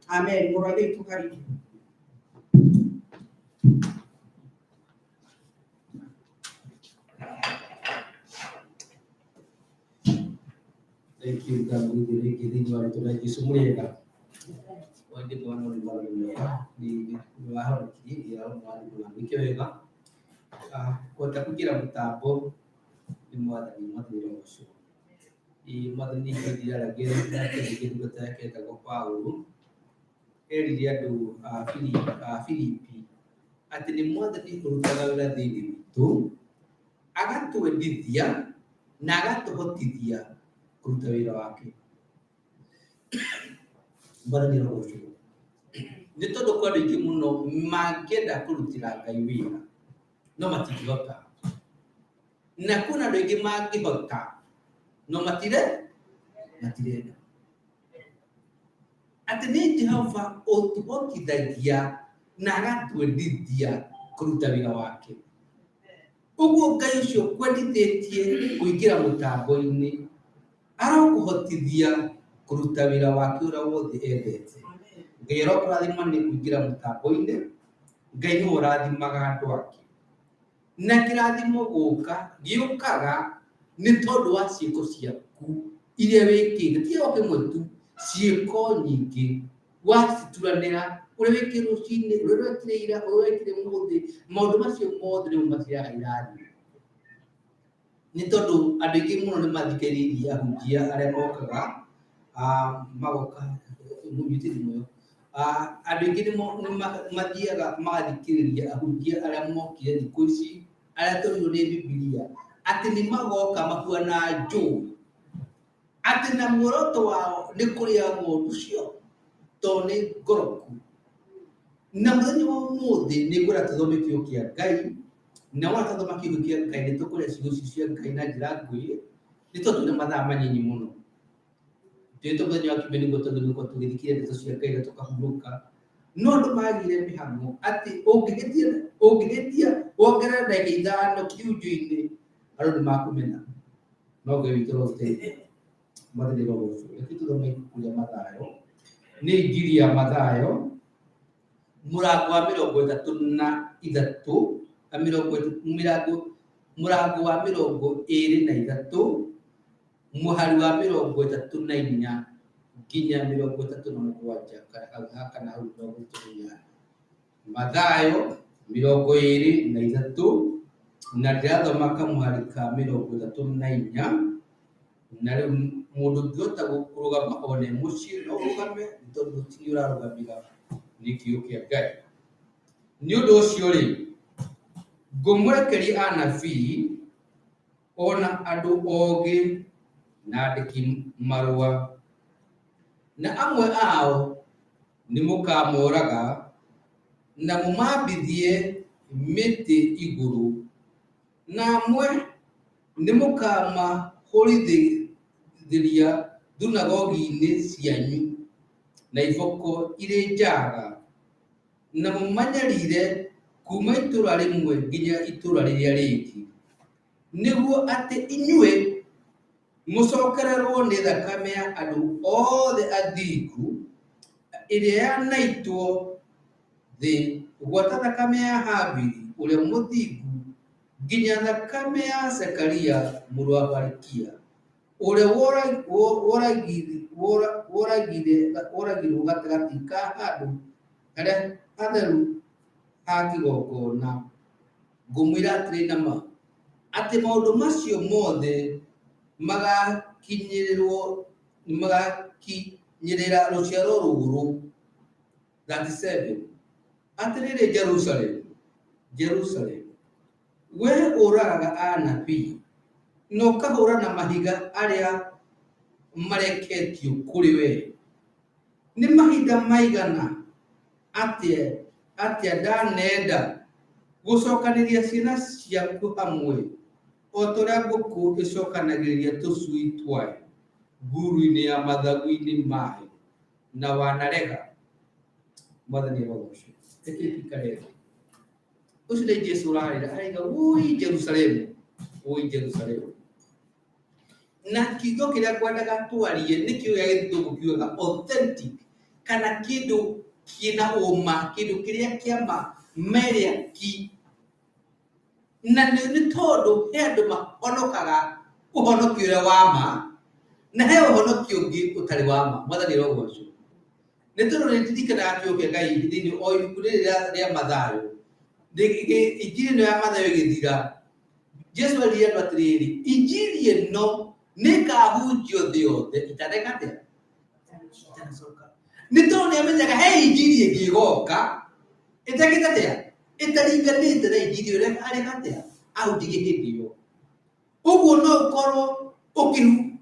Speaker 1: Amen. Mũrũ wa Ithe witũ karibu.
Speaker 4: Thank you ndamũgithĩ rĩngĩ thĩinĩ wa rĩtwa rĩa Jesũ mũrĩega. Wangĩ mwana nĩ mwathani mwega, nĩ wahonokirie ira mwathani na mwĩke wega. Kũhota kũingĩra mũtambo nĩ mwathani, mwathani ũrogocwo. Mwathani hĩndĩ ĩrĩa akĩaragia ndungata yake etagwo Paũlũ, erire andũ a Filipi atĩ nĩ mwathani ũrutaga wĩra thĩinĩ witũ, agatwendithia na agatũhotithia kũruta wĩra wake. Mwathani arogocwo. Nĩ tondũ kwĩ andũ aingĩ mũno mangĩenda kũrutĩra Ngai wĩra no matingĩhota, na kwĩna andũ aingĩ mangĩhota no matirenda. Atĩ nĩ Jehova ũtũhotithagia na agatwendithia kũruta wĩra wake. Ũguo Ngai ũcio kwendithĩtie kũingĩra mũtambo-inĩ arokũhotithia kũruta wĩra wake ũrĩa wothe endete. Ngai arokũrathima nĩ kũingĩra mũtambo-inĩ. Ngai nĩwe ũrathimaga andũ ake, na kĩrathimo gũka gĩũkaga nĩ tondũ wa ciĩko ciaku iria wĩkĩte, ti o kĩmwe tu, ciĩko nyingĩ wacituranĩra, ũrĩa wĩkire rũcinĩ, ũrĩa wekire ira, ũrĩa wekire mũthĩ, maũndũ macio mothe nĩmo maciaraga irathimo. Nĩ tondũ andũ aingĩ mũno nĩ mathikĩrĩirie ahunjia arĩa mokaga, magoka mũnyite thimũ ĩyo. Andũ aingĩ nĩ mathiaga magathikĩrĩria ahunjia arĩa mokire thikũ ici, arĩa twerirwo nĩ Bibilia atĩ nĩ magoka mahuana njũĩ, atĩ na muoroto wao nĩ kũrĩa ng'ondu cio tondũ nĩ ngoroku. Na mũthenya wa ũmũthĩ nĩ ngwenda tũthome kiugo kĩa Ngai, na wona twathoma kiugo kĩa Ngai nĩ tũkũrĩa ciugo ici cia Ngai na njĩra nguhĩ, nĩ tondũ twĩna mathaa manyinyi mũno. Twĩtwo mũthenya wa kiumia nĩguo twagĩrĩirwo gũkorwo tũgĩthikĩrĩria ndeto cia Ngai na tũkahurũka. No andũ magire mĩhang'o atĩ ũngĩhĩtia ũngĩhĩtia wongerere ndagĩka ithano kĩhunjio-inĩ andũ nĩ makũmena. No Ngai witũ arotũteithia. Mwathani arogocwo. Reke tũthome ibuku rĩa Mathayo, nĩ Injiri ya Mathayo mũrango wa mĩrongo ĩtatũ na ithatũ, na mĩrongo ĩtatũ, mĩrango mũrango wa mĩrongo ĩrĩ na ithatũ, mũhari wa mĩrongo ĩtatũ na inya nginya mĩrongo ĩtatũ na mũgwanja kana hau kana hau mĩrongo ĩtatũ na inyanya. Mathayo mĩrongo ĩrĩ na ithatũ na ndĩrathoma kamũhari ka mĩrongo ĩtatũ na inya na rĩu mũndũ ũngĩhota kũrũgama one mũciĩ no ũrũgame nĩ tondũ ti niĩ ũrarũgamĩra nĩ kiugo kĩa Ngai. Nĩ ũndũ ũcio rĩ, ngũmũrekeria anabii ona andũ ogĩ na andĩki marũa, na amwe ao nĩ mũkamoraga na mũmambithie mĩtĩ igũrũ, na amwe nĩ mũkamahũrithĩria thunagogi-inĩ cianyu na iboko irĩ njaga, na mũmanyarire kuma itũra rĩmwe nginya itũra rĩrĩa rĩngĩ, nĩguo atĩ inyuĩ mũcokererwo nĩ thakame ya andũ othe athingu ĩrĩa yanaitwo thĩ, gwata thakame ya Habili ũrĩa mũthingu nginya thakame ya Zekaria mũrũ wa Barikia ũrĩa woragirwo gatagatĩ ka handũ harĩa hatheru ha kĩgongona. Ngũmwĩra atĩrĩ na ma, atĩ maũndũ macio mothe magakinyĩrĩrwo magakinyĩrĩra rũciaro rũrũ. 37 Atĩrĩrĩ Jerusalemu, Jerusalemu, wee ũragaga anabii na ũkahũra na mahiga arĩa mareketio kũrĩ wee, nĩ mahinda maigana atĩa atĩa ndanenda gũcokanĩria ciana ciaku hamwe o ta ũrĩa ngũkũ ĩcokanagĩrĩria tũcui twayo nguru-inĩ ya mathagu-inĩ mayo, na wanarega. Mwathani arogocwo. Reke tũikare thĩ. Ũcio nĩ Jesu ũrarĩra araiga wũi Jerusalemu, wũi Jerusalemu. Na kiugo kĩrĩa ngwendaga twarie nĩ kiugo gĩa gĩthũngũ kiugaga authentic kana kĩndũ kĩna ũma, kĩndũ kĩrĩa kĩa ma, merĩa ki. Na nĩ tondũ he andũ mahonokaga ũhonokio ũrĩa wa ma na he ũhonokio ũngĩ ũtarĩ wa ma. Mwathani arogocwo. Nĩ tondũ nĩ ndirikanaga kiugo kĩa Ngai thĩinĩ o ibuku rĩrĩ rĩa Mathayo, injiri ĩno ya Mathayo ĩgĩthira, Jesu erire andũ atĩrĩrĩ, injiri ĩno nĩ ĩkahunjio thĩ yothe itaneka atĩa? Itanacoka. Nĩ tondũ nĩ amenyaga he injiri ĩngĩ ĩgoka ĩtekĩte atĩa? Ĩtaringanĩte na injiri ĩrĩa areka atĩa? Ahunjagia hĩndĩ ĩyo. Ũguo no ũkorwo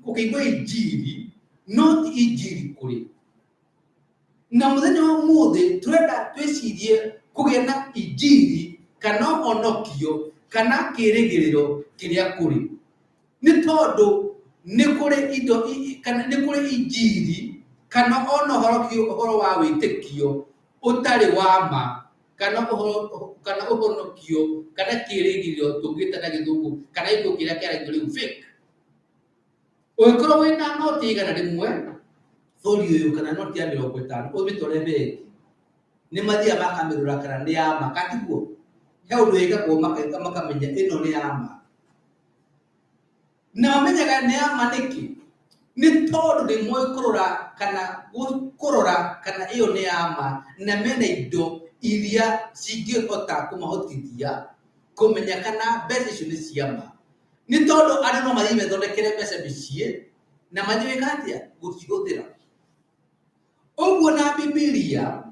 Speaker 4: ũkĩigua injiri no ti injiri kũrĩ. Na mũthenya wa ũmũthĩ tũrenda twĩcirie kũgĩa na injiri kana ũhonokio kana kĩrĩgĩrĩro kĩrĩa kũrĩ. Nĩ tondũ nĩ kũrĩ indo kana nĩ kũrĩ injiri kana ona ũhoro wa wĩtĩkio ũtarĩ wa ma kana ũhoro kana ũhonokio kana kĩrĩgĩrĩro tũngĩta na gĩthũngũ kana gĩkũyũ kĩrĩa kĩaragio rĩu fake. Ũngĩkorwo wĩna noti 100 bũrũri ũyũ kana noti ya 50 ũmĩtware bengi, nĩ mathiaga makamĩrora kana nĩ ya ma, kana tiguo? He ũndũ wĩkagwo makamenya ĩno nĩ ya ma. Na mamenyaga nĩ ya ma nĩkĩ? Nĩ tondũ nĩ moĩ kũrora kana kũrora kana ĩyo nĩ ya ma na mena indo iria cingĩhota kũmahotithia kũmenya kana mbeca icio nĩ cia ma. Nĩ tondũ andũ no mathiĩ methondekere mbeca mĩciĩ na mathiĩ gwĩka atĩa? Gũcihũthĩra. Ũguo na Bibilia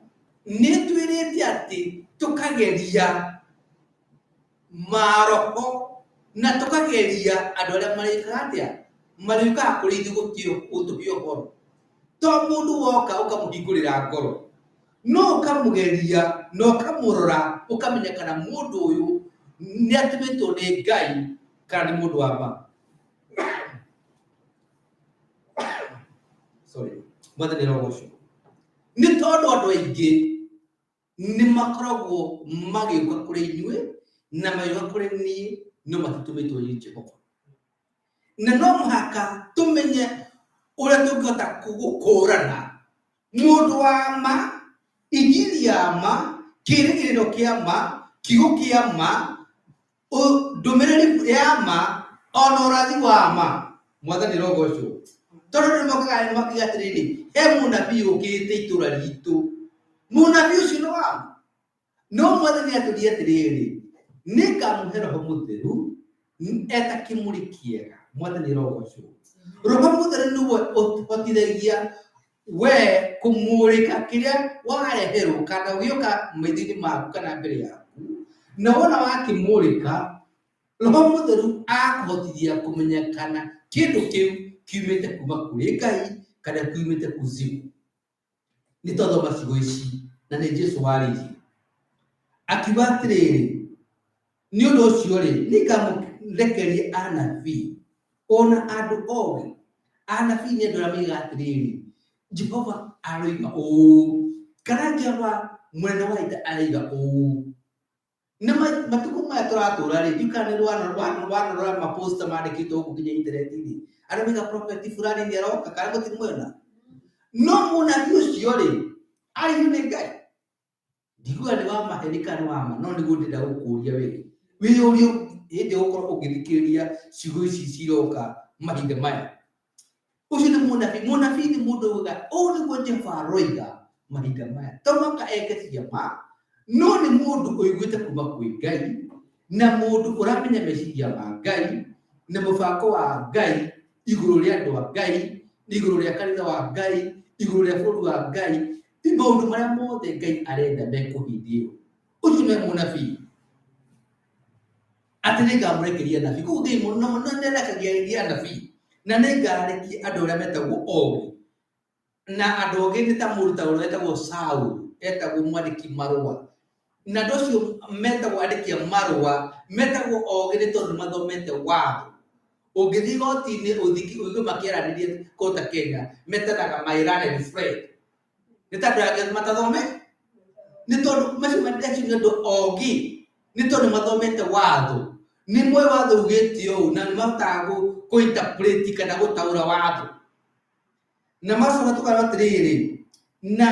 Speaker 4: nĩ ĩtwĩrĩte atĩ tũkageria maroho na tũkageria andũ arĩa marĩkaga atĩa? Marĩũkaga kũrĩ ithuĩ gũtũhe ũhoro. To mũndũ woka ũkamũhingũrĩra ngoro, no ũkamũgeria na ũkamũrora ũkamenya kana mũndũ ũyũ nĩ atũmĩtwo nĩ Ngai kana nĩ mũndũ wa ma. Sorry, Mwathani arogocwo. Nĩ tondũ andũ aingĩ Nĩ makoragwo magĩũka kũrĩ inyuĩ na magĩũka kũrĩ niĩ, no matitũmĩtwo nĩ Jehova. Na no mũhaka tũmenye ũrĩa tũngĩhota gũkũrana mũndũ wa ma, injiri ya ma, kĩĩrĩgĩrĩro kĩa ma, kiugo kĩa ma, ndũmĩrĩri ya ma, ona ũrathi wa ma. Mwathani rogocwo. Tondũ nĩ mokaga makiuga atĩrĩrĩ, he mũnabii ũkĩte itũra ritũ. Mũnabii ũcio nĩ wa ma. No Mwathani atũrie atĩrĩrĩ, nĩ ngamũhe Roho Mũtheru eta kĩmũrĩ kĩega. Mwathani rogocwo. Roho Mũtheru nĩwe ũhotithagia we kũmũrĩka kĩrĩa wareherwo kana gĩũka maitho-inĩ maku kana mbere yaku, na wona wakĩmũrĩka, Roho Mũtheru akũhotithia kũmenya kana kĩndũ kĩu kiumĩte kuma kũrĩ Ngai kana kiumĩte kuzimu. Nĩ twathoma ciugo ici na nĩ Jesu warĩirie akiuga atĩrĩrĩ, nĩ ũndũ ũcio rĩ, nĩ ngamũrekeria anabii ona andũ ogĩ. Anabii nĩ andũ arĩa moigaga atĩrĩrĩ, Jehova aroiga ũũ, kana Jehova mũnene wa ita aroiga ũũ. Na matukũ maya tũratũra rĩ, ndiũĩ kana nĩ wanarora maposta mandĩkĩtwo gũkũ nginya intaneti-inĩ, arĩa moiga prophet fulani nĩ aroka, kana mũtirĩ mwena. No mũnabii ũcio rĩ, arĩirio nĩ Ngai. Ndikuga nĩ wa maheni kana nĩ wa ma, no nĩguo ndĩrenda gũkũria we. Wĩyũrie hĩndĩ ũgũkorwo ũgĩthikĩrĩria ciugo ici ciroka mahinda maya. Ũcio nĩ mũnabii. Mũnabii nĩ mũndũ ugaga ũũ nĩguo Jehova aroiga mahinda maya. To mũhaka eke ciama, no nĩ mũndũ ũiguĩte kuma kwĩ Ngai, na mũndũ ũramenya meciria ma Ngai, na mũbango wa Ngai igũrũ rĩa andũ a Ngai, igũrũ rĩa kanitha wa Ngai, igũrũ rĩa bũrũri wa Ngai, maũndũ marĩa mothe Ngai arenda mekwo hĩndĩ ĩyo. Ũcio nĩwe mũnabii. Atĩ nĩ ngamũrekeria anabii. Koguo Ngai mũno mũno nĩ arekagĩrĩria anabii, na nĩ ngarekia andũ arĩa metagwo ogĩ. Na andũ ogĩ nĩ ta mũndũ ta ũrĩa wetagwo Saul, etagwo mwandĩki marũa. Na andũ acio metagwo andĩki a marũa, metagwo ogĩ nĩ tondũ nĩ mathomete watho. Ũngĩthiĩ igoti-inĩ ũigue makĩaranĩria kũndũ ta Kenya, metanaga my learned friend. Nĩ ta andũ angĩ matathome, nĩ tondũ macio acio nĩ andũ ogĩ, nĩ tondũ nĩ mathomete watho. Nĩ moĩ watho ugĩte ũũ na nĩ mahotaga kũ interpret kana gũtaũra watho. Na macoka tũkarora atĩrĩrĩ, na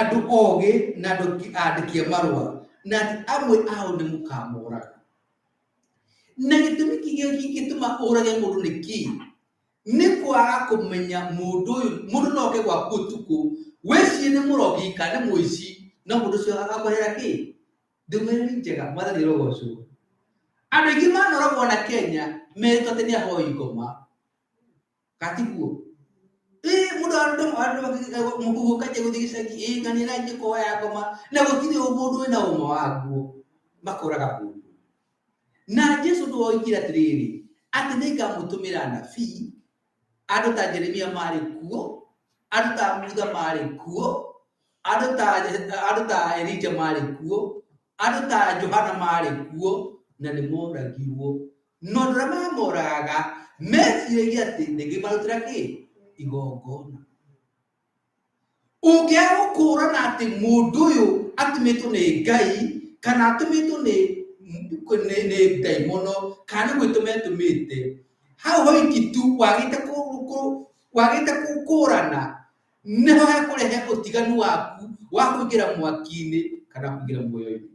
Speaker 4: andũ ogĩ na andũ andĩki a marũa, na atĩ amwe ao nĩ mũkamoraga. Na gĩtũmi kĩngĩ kĩngĩtũma ũrage mũndũ nĩ kĩĩ? Nĩ kwaga kũmenya mũndũ ũyũ. Mũndũ no oke gwaku ũtukũ, wĩcirie nĩ mũrogi kana nĩ mũici, no mũndũ ũcio agakũrehera kĩ? Ndũmĩrĩri njega. Mwathani arogocwo. Andũ aingĩ manoragwo na Kenya merĩtwo atĩ nĩ ahoi ngoma. Katiguo? Ĩĩ, mũndũ mũhuhu kanjia gũthiĩ gĩcagi, ĩĩ ngani ĩranjia kũhoya ngoma, na gũtirĩ mũndũ wĩna ũma waguo, makoraga mũndũ. Na Jesu nĩwe oigire atĩrĩrĩ, atĩ nĩ ngamũtũmĩra anabii, andũ ta Jeremia marĩ kuo, andũ ta Mutha marĩ kuo, andũ ta Elija marĩ kuo, andũ ta Johana marĩ kuo, na nĩ moragirwo. No andũ arĩa mamoragaga meciragia atĩ nĩngĩ marutĩra kĩ? Igongona. Ũngĩaga gũkũrana atĩ mũndũ ũyũ atũmĩtwo nĩ Ngai kana atũmĩtwo nĩ ndaimono kana nĩ gwĩtũma etũmĩte, hau hoiki tu wagĩte gũkũrana nĩho hekũrehe ũtiganu waku wa kũingĩra mwaki-inĩ kana kũingĩra muoyo-inĩ.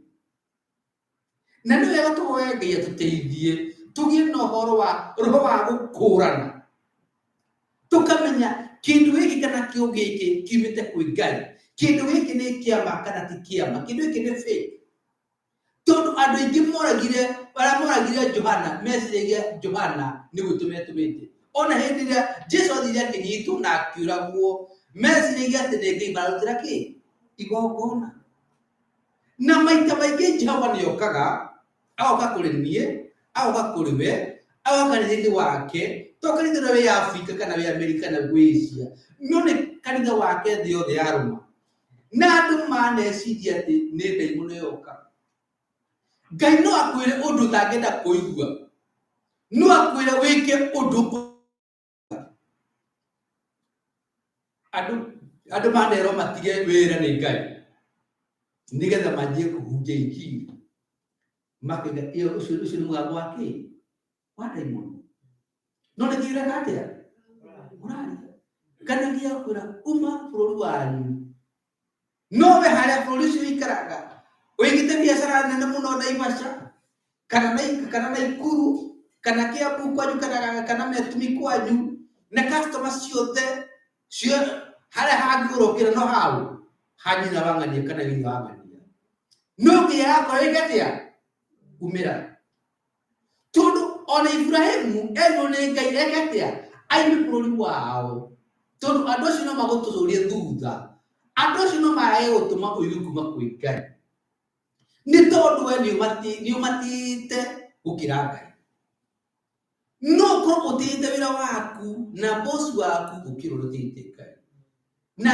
Speaker 4: Na nĩ wega tũhoe Ngai atũteithie tũgĩe na ũhoro wa roho wa gũkũrana, tũkamenya kĩndũ gĩkĩ kana kĩo gĩkĩ kiumĩte kwĩ Ngai, kĩndũ gĩkĩ nĩ kĩama kana ti kĩama, kĩndũ gĩkĩ nĩ fake. Tondũ andũ aingĩ moragire, arĩa moragire Johana meciragia Johana nĩ gwĩtũma etũmĩte. Ona hĩndĩ ĩrĩa Jesu athire akĩnyitwo na akĩũragwo, meciragia atĩ nĩ Ngai mararutĩra kĩ? Igongona. Na maita maingĩ Jehova nĩ okaga, agoka kũrĩ niĩ, agoka kũrĩ we, agoka kanitha-inĩ wake, to kanitha ũrĩa wĩ Afrika kana wĩ Amerika kana wĩ Asia, no nĩ kanitha wake thĩ yothe yarũma. Na andũ maneciria atĩ nĩ ndaimono yoka. Ngai no akwĩre ũndũ ũtangĩenda kũigua, no akwĩre wĩke ũndũ. Andũ Andũ manerwo matige wĩra nĩ Ngai nĩgetha manjie kũhunjia injiri, makaiga ĩyo ũcio ũcio nĩ mũgambo wa kĩ wa ndaimono. No nĩ kĩũraga atĩa ũraria kana gĩa kwĩra uma bũrũri wanyu, no we harĩa bũrũri ũcio ũikaraga ũigĩte biacara nene mũno Naivasha kana kana Naikuru kana Kiambu kwanyu kana Metumi kwanyu, na customer ciothe cio harĩa hangĩgũrwo no hau ha nyina wa ng'ania kana ithe wa ng'ania, no nginya yakorwo ĩke atĩa umĩra, tondũ ona Ibrahimu erirwo nĩ Ngai eke atĩa aime bũrũri wao, tondũ andũ acio no magũtũrũrie thutha, andũ acio no marage gũtũma ũigue kuma kwĩ Ngai, nĩ tondũ we nĩ ũmatĩĩte gũkĩra Ngai. No ũkorwo ũtĩĩte wĩra waku na boss waku gũkĩra ũrĩa ũtĩĩte Ngai. Na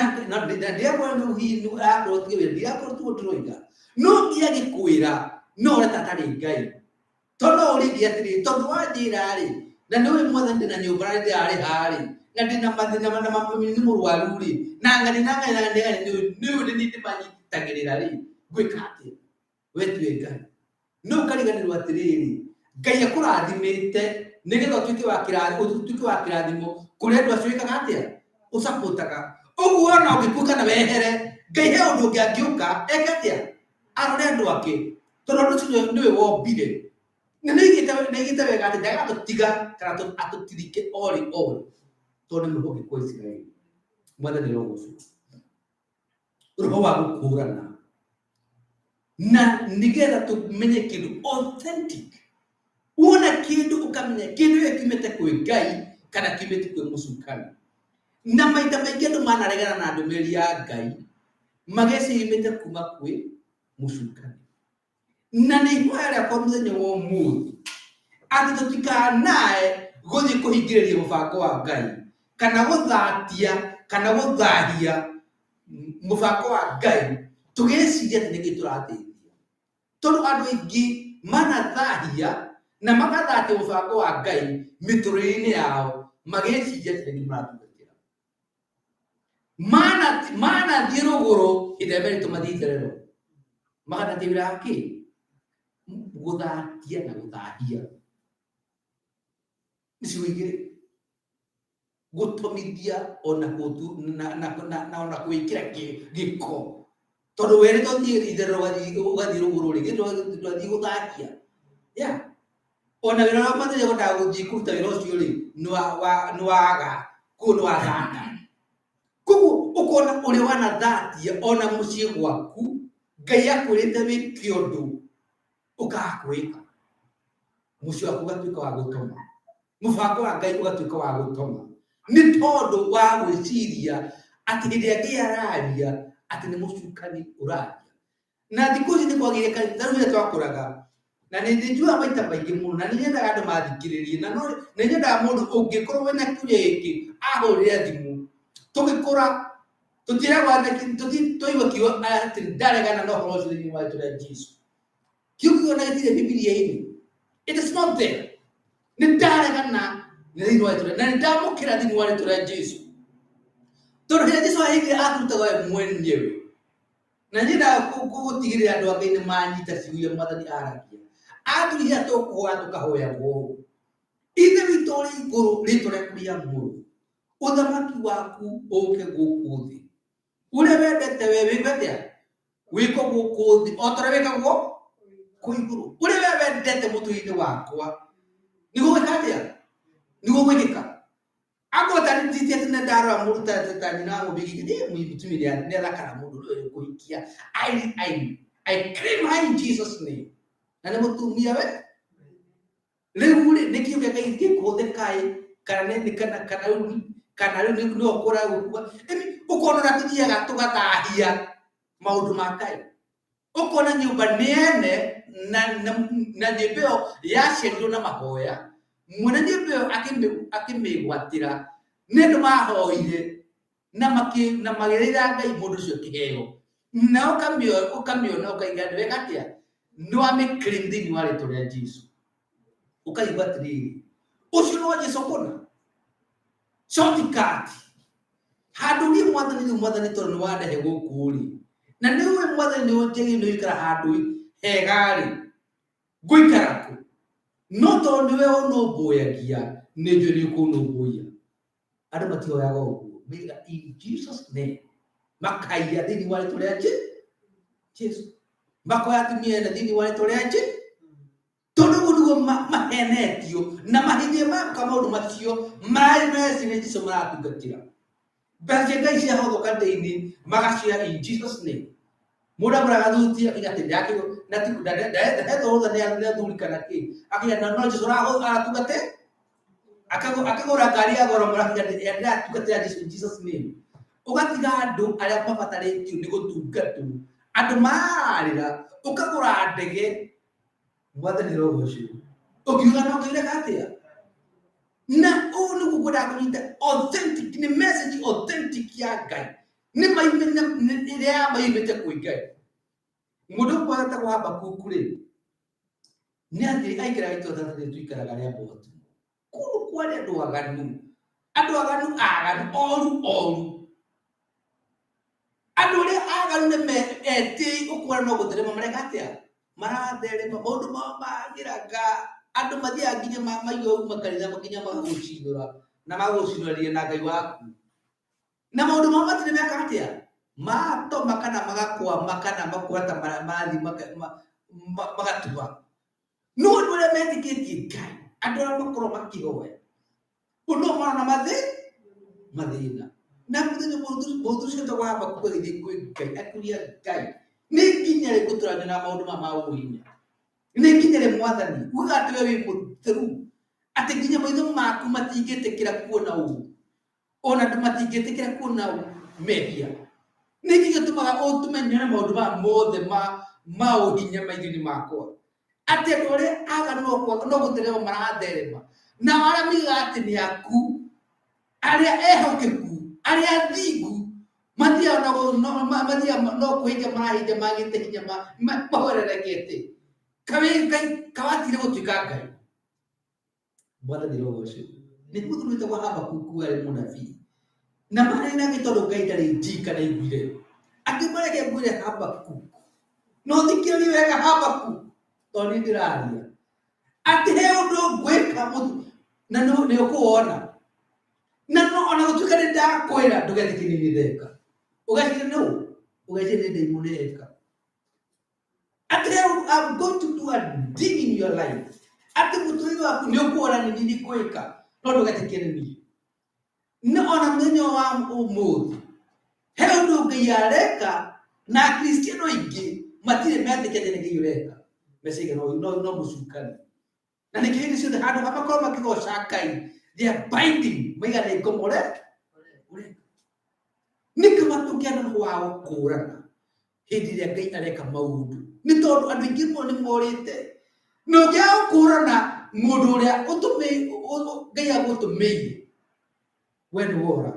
Speaker 4: ndĩrakwĩra nĩ hihi akorwo tige wĩra, ndirakorwo tiguo ndĩroiga, no nginya gĩkwĩra no ũrĩa atarĩ Ngai, tondũ no ũrĩngi atĩrĩrĩ, tondũ wanjĩra rĩ, na nĩ ũĩ mwathani ndĩna nyũmba na ndĩrarĩha rĩ, na ndĩna mathĩna na mami nĩ mũrwaru rĩ, na ng'ani na ng'ani na ng'ani nĩ ũĩ nĩ niĩ ndĩmanyitagĩrĩra rĩ, ngwĩka atĩa? We tiwe Ngai. No ũkariganĩrwo atĩrĩrĩ, Ngai akũrathimĩte nĩgetha ũtuĩke wa ũtuĩke wa kĩrathimo kũrĩ andũ acio wĩkaga atĩa ũcapotaga. Ũguo ona ũngĩkua kana wehere, Ngai he ũndũ ũngĩ angĩũka eke atĩa arore andũ ake, tondũ andũ acio nĩwe wombire. Na nĩ aigĩte wega atĩ ndagatũtiga kana atũtirike orĩ orĩ, tondũ nĩ mwĩhokeku wa Isiraeli. Mwathani arogocwo. Roho wa gũkũrana na nĩgetha tũmenye kĩndũ authentic, wona kĩndũ ũkamenya kĩndũ gĩkĩ kiumĩte kwĩ Ngai kana kiumĩte kwĩ mũcukani. Na maita maingĩ andũ manaregana na ndũmĩrĩri ya Ngai mageciria yumĩte kuma kwĩ mũcukani. Na nĩ ihoya rĩakwa mũthenya wa ũmũthĩ atĩ tũtikanae gũthiĩ kũhingĩrĩria mũbango wa Ngai kana gũthatia kana gũthahia mũbango wa Ngai tũgĩciria atĩ nĩkĩ tũrateithia, tondũ andũ aingĩ manathahia na magathatia mũbango wa Ngai mĩtũrĩre-inĩ yao magĩciria atĩ nĩkĩ maratungatĩra. Manathiĩ rũgũrũ hĩndĩ ĩrĩa merĩtwo mathiĩ itherero, magathatia wĩra wa kĩ gũthatia na gũthahia nĩ ciugo igĩrĩ, gũtomithia ona na ona gwĩkĩra gĩko, tondũ werĩtwo thiĩ itherero ũgathiĩ rũgũrũ rĩ, ndwathiĩ gũthatia ya ona wĩra ũrĩa mathire kwendaga gũthiĩ kũruta wĩra ũcio rĩ, nĩ waga koguo nĩ wathata. Koguo ũkona ũrĩa wanathatia ona mũciĩ gwaku, Ngai akwĩrĩte wĩke ũndũ ũkaga kwĩka, mũciĩ waku ũgatuĩka wa gũtoma, mũbango wa Ngai ũgatuĩka wa gũtoma, nĩ tondũ wa gwĩciria atĩ hĩndĩ ĩrĩa Ngai araria atĩ nĩ mũcukani ũraria. Na thikũ ici nĩ kwagĩire kanitha, rĩu rĩrĩa twakũraga, na nĩ njiguaga maita maingĩ mũno, na nĩ nyendaga andũ mathikĩrĩrie, na nĩ nyendaga mũndũ ũngĩkorwo wĩna kĩũria gĩkĩ ahũrĩre thimũ. Tũgĩkũra tũtiragwa twaigua kiugo atĩ ndaregana na ũhoro ũcio thĩinĩ wa rĩtwa rĩa Jesu. Kiugo kĩu ona gĩtirĩ Bibilia-inĩ. It is not there. Nĩ ndaregana na thĩinĩ wa rĩtwa na nĩ ndamũkĩra thĩinĩ wa rĩtwa rĩa Jesu. Tondũ hĩndĩ ĩrĩa Jesu ahingire atũrutaga we mwenyewe. Na nyendaga gũtigĩrĩra andũ a Ngai nĩ manyita ciugo iria Mwathani aragia. Atwĩrire tũkũhoya tũkahoyagwo ũũ: Ithe witũ ũrĩ igũrũ, rĩtwa rĩaku rĩamũrwo, ũthamaki waku ũke gũkũ thĩ, ũrĩa wendete we wĩkwo atĩa wĩkwo gũkũ thĩ o ta ũrĩa wĩkagwo kũu igũrũ. Ũrĩa we wendete mũtũrĩre-inĩ wakwa nĩguo gwĩka atĩa nĩguo gwĩkĩka. Akorwo ta nĩ ti atĩ nĩ ndarora mũndũ ta nyina wa mũbigi nĩ mũtumia nĩ athakara mũndũ ũyũ kũhikia, I claim her in Jesus name, na nĩ mũtumia we rĩu rĩ nĩ kĩo kĩa Ngai gĩkũhũthĩka ĩ kana nĩ kana kana rĩu kana rĩu nĩ ũkũra gũkua ũkona ũrĩa tũthiaga tũgathahia maũndũ ma Ngai, ũkona nyũmba nĩ ene na nyũmba ĩyo yaciarirwo na mahoya, mwene nyũmba ĩyo akĩmĩgwatĩra nĩ andũ mahoire na magĩrĩra Ngai mũndũ ũcio kĩheo, na ũkamĩona ũkaiga nĩ wega atĩa nĩ wamĩclaim thĩinĩ wa rĩtwa rĩa Jesu, ũkaigua atĩrĩrĩ ũcio no Jesu kũna shortcut. Handũ niĩ mwathani rĩu mwathani tondũ nĩ wandehe gũkũ rĩ, na nĩ ũĩ mwathani nĩ ũnjĩrĩire nĩ ũikara handũ hega rĩ, ngũikara kũ? No tondũ nĩwe ũnũmbũyagia, nĩ njũĩ nĩ ũkũnũmbũiya. Andũ matihoyaga ũguo, maigaga in Jesus name, makaiya thĩinĩ wa rĩtwa rĩa Jesu, makoya atumia ene thĩinĩ wa rĩtwa rĩa Jesu, tondũ ũguo nĩguo mahenetio na mahinda maka maũndũ macio mararĩ meci nĩ Jesu maratungatĩra. Mbeca cia Ngai ciahothoka ndĩ-inĩ magacioya in Jesus name. Mũndũ agũraga thuti akinya atĩ ndakĩgũ na ti ndahetwo rũtha nĩ athuri kana kĩ, akinya no Jesu aratungate, akagũra ngari ya goro mũno akinya ndĩratungatĩra Jesu in Jesus name. Ũgatiga andũ arĩa mabatarĩtio nĩ gũtungatwo, andũ mararĩra, ũkagũra ndege, mwathani rogocwo, ũkiuga no ngĩreka atĩa? Na ũũ nĩguo ngwendaga kũnyita authentic, nĩ message authentic ya Ngai, nĩ ĩrĩa yamaimĩte kwĩ Ngai. Mũndũ ũmwe wetagwo Habakuku rĩ, nĩ athire aikaraga itũũra rĩrĩa tũikaraga rĩa Baltimore, kũndũ kwarĩ andũ aganu, andũ aganu aganu, oru oru, andũ arĩa aganu nĩ etĩi, ũkona no gũtherema mareka atĩa, maratherema maũndũ mao magĩraga, andũ mathiaga nginya maigua uma kanitha nginya magagũcinũra na magagũcinũrania na Ngai waku, na maũndũ mao matirĩ meka atĩa, matoma kana magakwama kana makona ta marathiĩ magatua. No andũ arĩa metĩkĩtie Ngai, andũ arĩa makoragwo makĩhoya, ũndũ ũmwe marona mathĩna. Na mũthenya mũndũ ũcio wetagwo Habakuku agĩthiĩ kwĩ Ngai, akĩũria Ngai, nĩ nginya rĩ ngũtũra nyonaga maũndũ maya ma ũhinya? Nĩ nginya rĩ mwathani ugaga atĩ we wĩ mũtheru, atĩ nginya maitho maku matingĩtĩkĩra kuona ũũ, ona andũ matingĩtĩkĩra kuona mehia? Nĩ kĩ gĩtũmaga ũtũme nyone maũndũ maya mothe ma ũhinya maitho-inĩ makwa? Atĩ andũ arĩa aganu no gũtherema maratherema, nao arĩa moigaga atĩ nĩ aku, arĩa ehokeku, arĩa athingu, mathiaga mathiaga no kũhinja marahinja magĩte hinya mahwererekete. Kaĩ Ngai kawatigire gũtuĩka Ngai? Mwathani rogocwo. Nĩ mũthuri wĩtagwo Habakuku arĩ mũnabii, na marĩ nake tondũ Ngai ndarĩ njika na iguire, akĩmũreke ngwĩre Habakuku, no thikĩrĩrie wega Habakuku, tondũ niĩ ndĩraria atĩ he ũndũ ngwĩka na nĩ ũkũwona, na no ona gũtuĩka nĩ ndakwĩra ndũgetĩkĩrie niĩ ndeka, ũgeciria nũ, ũgeciria nĩ ndaimũ eka. Atĩ I'm going to do a thing in your life, atĩ mũtũrĩre waku nĩ ũkuona nĩ niĩ ngwĩka, no ndũgetĩkĩre niĩ. No ona mũthenya wa ũmũthĩ he ũndũ Ngai areka, na Akristiano aingĩ matirĩ metĩkia atĩ nĩ Ngai ũreka, meciria no mũcukani. Na nĩkĩo hĩndĩ ciothe handũ ha makorwo makĩgoca Ngai, they are binding, maiga nĩ ngomore ũreka. Nĩ kaba tũgĩa na roho wa gũkũrana hĩndĩ ĩrĩa Ngai areka maũndũ, nĩ tondũ andũ aingĩ mũno nĩ morĩte. Na ũngĩaga gũkũrana mũndũ ũrĩa Ngai agũtũmĩire, we nĩ wora.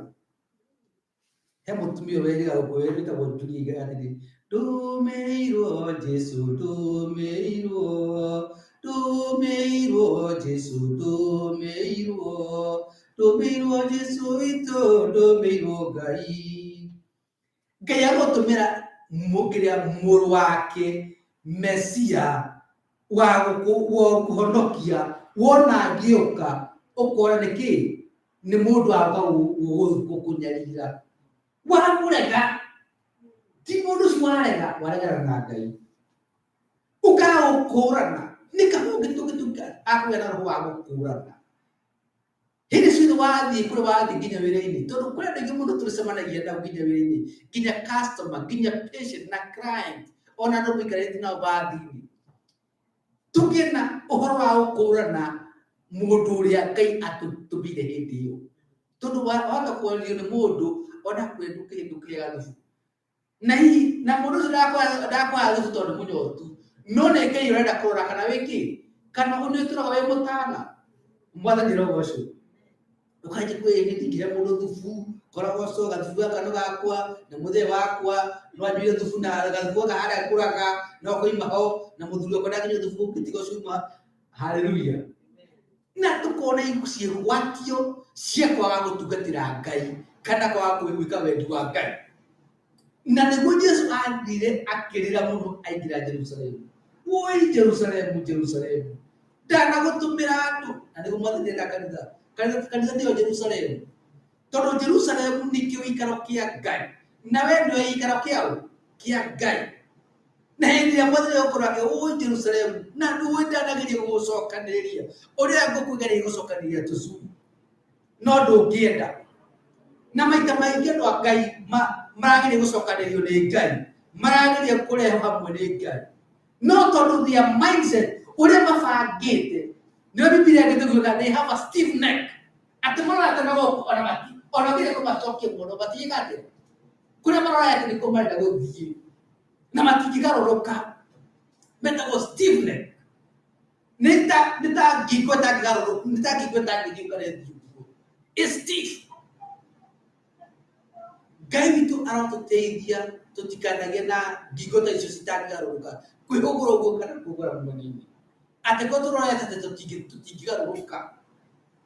Speaker 4: He mũtumia ũrerĩga gũkũ wĩtagwo Julia aigaga atĩrĩ, ndũmĩirwo Jesu, ndũmĩirwo, ndũmĩirwo Jesu, ndũmĩirwo, ndũmĩirwo Jesu witũ, ndũmĩirwo Ngai. Ngai agũtũmĩra kĩrĩa mũrũ wake Mesia wa gũkũhonokia, wona angĩũka ũkona nĩ kĩ, nĩ mũndũ anga gũkũnyarira, wamũrega, ti mũndũ ũcio warega, waregana na Ngai, ũkaga gũkũrana. Nĩ kaba ũngĩtũngĩtuĩka akũgĩa na roho wa gũkũrana hĩndĩ ciothe wathiĩ kũrĩa wathiĩ nginya wĩra-inĩ, tondũ kũrĩ andũ aingĩ mũno tũcemanagia nao nginya wĩra-inĩ, nginya customer, nginya patient na client, ona andũ mũikarĩte nao bathi-inĩ. Tũgĩe na ũhoro wa gũkũrana mũndũ ũrĩa Ngai atũtũmire hĩndĩ ĩyo, tondũ wahota kwario nĩ mũndũ ona kwĩra ndũkĩrĩa gathubu, na hihi na mũndũ ũcio ndakwaga thubu tondũ nĩ mũnyotu, no nĩ Ngai ũrenda kũrora kana wĩ kĩ, kana nĩ ũtũraga wĩ mũtana. Mwathani rogocwo. Ũkanjia kwĩĩra ndingĩhe mũndũ thubu, korogocwo gathubu gaka nĩ gakwa, nĩ mũthee wakwa, no anyuire thubu na gathubu gaka harĩa ngũraga no koima ho, na mũthuri wakwa ndangĩnyua thubu ũngĩ tiga ũcio uma. Haleluya. Na tũkona ciĩgwatio cia kwaga gũtungatĩra Ngai Kana kwaga gwĩka wendi wa Ngai. Na nĩguo Jesu athire akĩrĩra mũno aingĩra Jerusalemu. Woi Jerusalemu, Jerusalemu, ndanagũtũmĩra andũ. Na nĩguo mwathani enda kanitha. Kanitha nĩyo Jerusalemu. Tondũ Jerusalemu nĩkĩo gĩikaro kĩa Ngai. Na we nĩwe gĩikaro kĩaũ? Kĩa Ngai. Na hĩndĩ ĩrĩa mwathani egũkorwo akĩ woi Jerusalemu, na nĩwe ndanageria gũgũcokanĩrĩria. Ũrĩa ngũkũ ĩgeria gũcokanĩrĩria tũcui. No ndũngĩenda. Na maita maingĩ andũ a Ngai marageria gũcokanĩrĩrio nĩ Ngai, marageria kũrehwo hamwe nĩ Ngai. No tondũ their mindset ũrĩa mabangĩte, nĩyo Bibilia ĩngĩtũguĩka they have a stiff neck. Atĩ marorete na gũkũ ona mati, ona ũngĩgeria kũmacokia mũno matigĩka atĩa. Kũrĩa marorete nĩkuo marenda gũthiĩ. Na matingĩgarũrũka. Metagwo stiff neck. Nĩ ta ngingo ĩtangĩgarũrũka, nĩ ta ngingo ĩtangĩthiĩ kana ĩthiĩ ũguo. It's stiff. Ngai witũ arotũteithia tũtikanagĩe na ngingo ta icio citangĩgarũrũka, kwĩhũgũra ũguo kana kwĩhũgũra mwena-inĩ. Atĩ korwo tũrorete atĩ tũtingĩgarũrũka,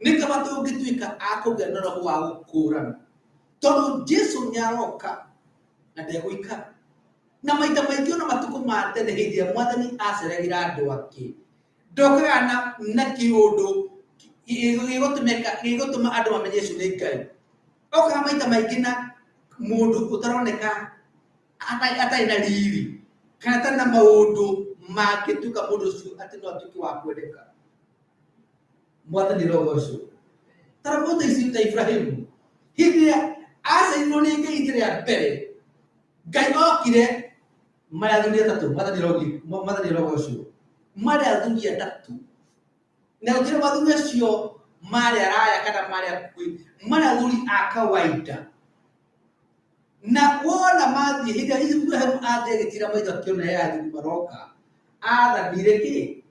Speaker 4: nĩ kaba tũngĩtuĩka a kũgĩa na roho wa gũkũrana. Tondũ Jesu nĩ aroka na ndegũikara. Na maita maingĩ ona matukũ ma tene hĩndĩ ĩrĩa mwathani aceragĩra andũ ake, ndokaga na kĩũndũ gĩgũtũma andũ mamenye ũcio nĩ Ngai. Okaga maita maingĩ na mũndũ ũtaroneka atarĩ na riri kana atarĩ na maũndũ mangĩtuĩka mũndũ ũcio atĩ no atuĩke wa kwendeka. Mwathani rogocwo. Tara mũndũ ici ta Ibrahimu, hĩndĩ ĩrĩa acerirwo nĩ Ngai rita rĩa mbere, Ngai okire marĩ athuri atatũ, mwathani rogocwo. Marĩ athuri atatũ. Na gũtirĩ athuri acio marĩ araya kana marĩ akuhĩ, marĩ athuri a kawaida. Na wona mathiĩ, hĩndĩ ĩrĩa Ibrahimu athiĩ agĩtira maitho akĩona he athuri maroka, athanire kĩ?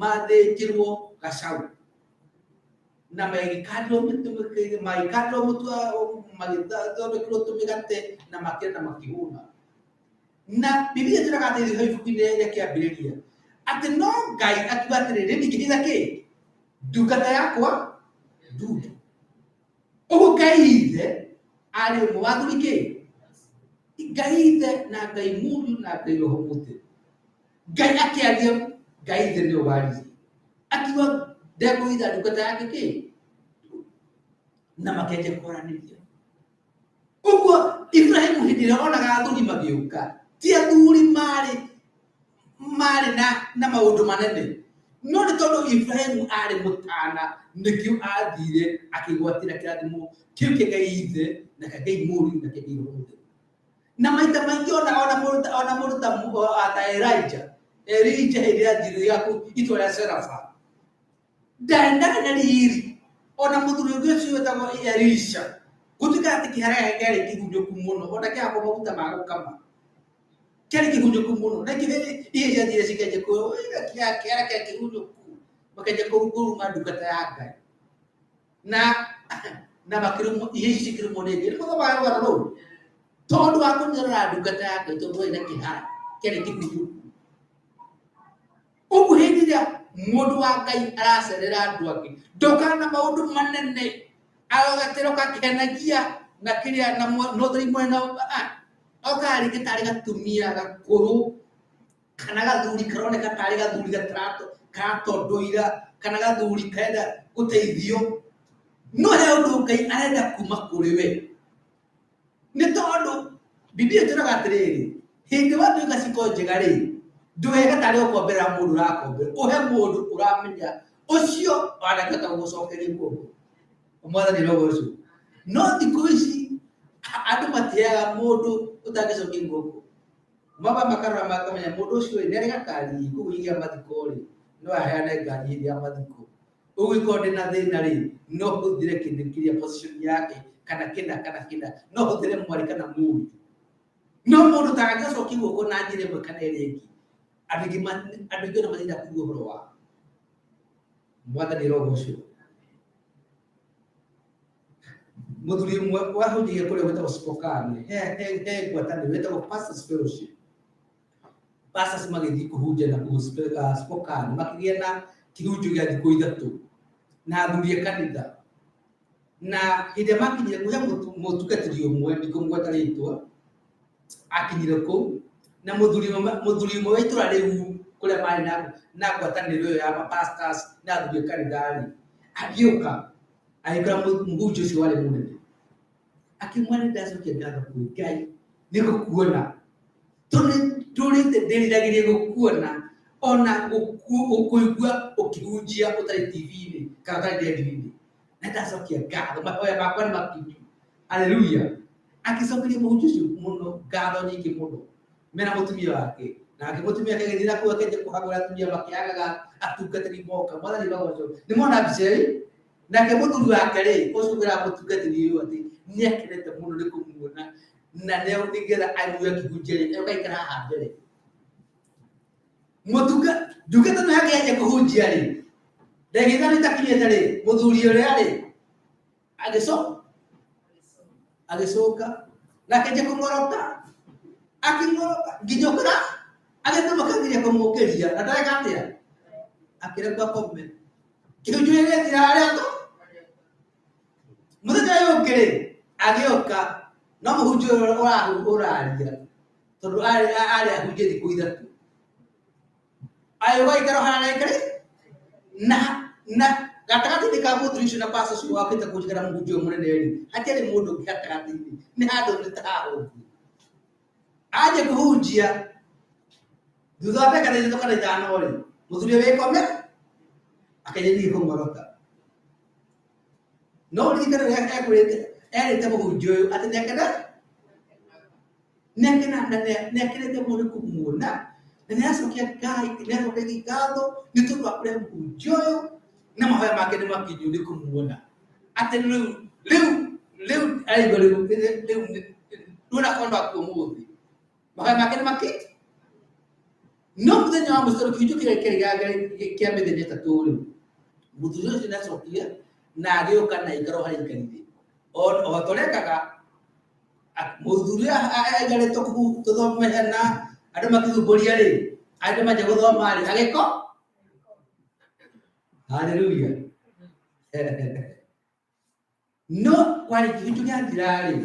Speaker 4: Mathĩnjĩrwo gacaũ. Na magĩkandĩrwo mũtu, magĩthondekerwo tũmĩgate na makĩrĩa na makĩhũna. Na Bibilia ĩtwĩraga atĩ hau ibuku-inĩ rĩa kĩambĩrĩria, atĩ no Ngai akiuga atĩrĩrĩ, ndingĩhitha kĩ? Ndungata yakwa ndundu. Ũguo Ngai ithe arĩ ũmwe wa athuri kĩ? Ngai ithe na Ngai Mũriũ na Ngai Roho Mũtheru. Ngai akĩaria, Ngai ithe nĩwe waririe. Akiuga ndekũhitha ndungata yake kĩ? Na makĩanjia kwaranĩria. Ũguo Ibrahimu hĩndĩ ĩrĩa onaga athuri magĩũka, ti athuri marĩ na maũndũ manene, no nĩ tondũ Ibrahimu arĩ mũtana, nĩkĩo athire akĩgwatĩra kĩrathimo kĩu kĩa Ngai ithe na kĩa Ngai Mũriũ na kĩa Ngai Roho Mũtheru. Na maita maingĩ ona mũndũ ta Elijah, Elijah hĩndĩ ĩrĩa athire itũũra rĩa Serafa, ndaendaga na riri, ona mũthuri ũngĩ ũcio wĩtagwo Elisha, gũtuĩka atĩ kĩhara gĩake kĩarĩ kĩhunyũku mũno, ona kĩhakwo maguta ma gũkama, kĩarĩ kĩhunyũku mũno, na ikĩrĩ ihe ciathire cikĩanjia kĩhara kĩa kĩhunyũku, makĩanjia kũruma ndungata ya Ngai. Na makĩrumwo, ihe ici cikĩrumwo nĩ Ngai. Nĩ mũthomaga rũgano rũu? Tondũ wa kũnyarara ndungata ya Ngai, tondũ warĩ na kĩhara kĩarĩ kĩhunyũku. Ũguo hĩndĩ ĩrĩa mũndũ wa Ngai aracerera andũ angĩ, ndokaga na maũndũ manene, agatĩroka akĩhenagia na kĩrĩa na ũtheri mwena, okaga rĩngĩ tarĩ gatumia gakũrũ, kana gathuri karoneka tarĩ gathuri karatondoira, kana gathuri karenda gũteithio. No he ũndũ Ngai arenda kuma kũrĩ we. Nĩ tondũ Bibilia ĩtwĩraga atĩrĩrĩ, hĩndĩ watuĩka ciko njega rĩ, ndũhege tarĩ ũkomberera mũndũ ũrakombera, ũhe mũndũ ũramenya ũcio wanakĩhota gũgũcokeria guoko. Mwathani rogocwo. No thikũ ici andũ matiheaga mũndũ ũtangĩcokia guoko. Maba makarora makamenya mũndũ ũcio rĩ, nĩ arĩ gakari, koguo hĩndĩ ya mathiko rĩ, no aheane ngari hĩndĩ ya mathiko. Ũngĩkorwo ndĩ na thĩna rĩ, no hũthĩre kĩndũ kĩrĩa position yake, kana kĩna kana kĩna, no hũthĩre mwarĩ kana mũriũ. No mũndũ tangĩcokia guoko na njĩra ĩmwe kana ĩrĩa ĩngĩ, andũ aingĩ ona matirenda kũigua ũhoro wao. Mwathani rogocwo. Mũthuri ũmwe wahunjagia kũrĩa gwĩtagwo Spokane, he ngwatanĩro ĩtagwo Pastors Fellowship. Pastors magĩthiĩ kũhunjia na kũu Spokane, makĩgĩa na kĩhunjio gĩa thikũ ithatũ na athuri a kanitha. Na hĩndĩ ĩrĩa makinyire kũhe mũtungatĩri ũmwe, ndikũmũgweta rĩtwa, akinyire kũu na mũthuri ũmwe wa itũra rĩu kũrĩa marĩ na ngwatanĩro ĩyo ya pastors na athuri a kanitha rĩ, agĩũka agĩkora mũhunjia ũcio warĩ mũnene, akĩmwĩra nĩ ndacokia ngatho kwĩ Ngai nĩ gũkuona, tondũ ndũrĩte ndĩriragĩria gũkuona ona kũigua ũkĩhunjia ũtarĩ TV-inĩ kana ũtarĩ redio-inĩ, na ndacokia ngatho, mahoya makwa nĩ makinyu. Haleluya. Agĩcokeria mũhunjia ũcio mũno ngatho nyingĩ mũno mena mũtumia wake, nake mũtumia wake agĩthiĩ na kũu akĩanjia kũhagũra atumia makĩhagaga atungatĩri moka. Mwathani magocwo. Nĩ mona mbica ĩyo? Nake mũthuri wake rĩ, ũcio ũkwĩraga mũtungatĩri ũyũ atĩ nĩ akenete mũno nĩ kũmuona na nĩgetha aigue akĩhunjia rĩ, ũgaikara haha mbere. Mũtunga ndungata ĩno yake yanjia kũhunjia rĩ, ndagĩka ithano itakinyĩte rĩ, mũthuri ũrĩa rĩ, agĩcoka na akĩanjia kũng'orota, akĩng'orota nginya ũkĩra agĩtũma kĩgiria kũmũkĩria na ndareka atĩa, akĩrekwo akome. Kĩhunjio gĩgĩthira harĩa tũ mũthenya ũyũ ũngĩ rĩ, agĩũka no mũhunjia ũyũ ũraria tondũ arĩ ahunjie thikũ ithatũ, agĩũka agĩikara harĩa aikarĩ na gatagatĩ-inĩ ka mũthuri ũcio na pastor ũcio wakĩte kũnjĩkĩra mũhunjia ũyũ mũnene rĩ, hatiarĩ mũndũ ũngĩ gatagatĩ-inĩ, nĩ handũ nĩ ta haha ũguo. Anjia kũhunjia thutha wa ndagĩka ithatũ kana ithano rĩ, mũthuri ũyũ wĩkome akĩanjia kũng'orota. No ũririkane ũrĩa ekwĩrĩte, erĩte mũhunjia ũyũ atĩ nĩakena nĩakena na nĩakenete mũno nĩ kũmuona na nĩaracokia Ngai, nĩaracokeria ngatho nĩ tondũ wa kũrĩa mũhunjia ũyũ na mahoya make nĩ makinyu nĩ kũmuona atĩ rĩu rĩu rĩu araigua rĩu rĩu rĩu onakorwo no akue ũmũthĩ mahoya make nĩ maki no mũthenya wa mũico kĩhunjio kĩrĩa kĩarĩ kĩa mĩthenya ĩtatũ rĩ, mũthuri ũcio nĩacokire na agĩũka na aikara o harĩa aikarire o ta ũrĩa ekaga. Mũthuri ũyũ aikarĩte tũthome na andũ makĩhumbũria rĩ, andũ manjia gũthoma rĩ, agĩko haleluya. No kwarĩ kĩhunjio gĩathira rĩ,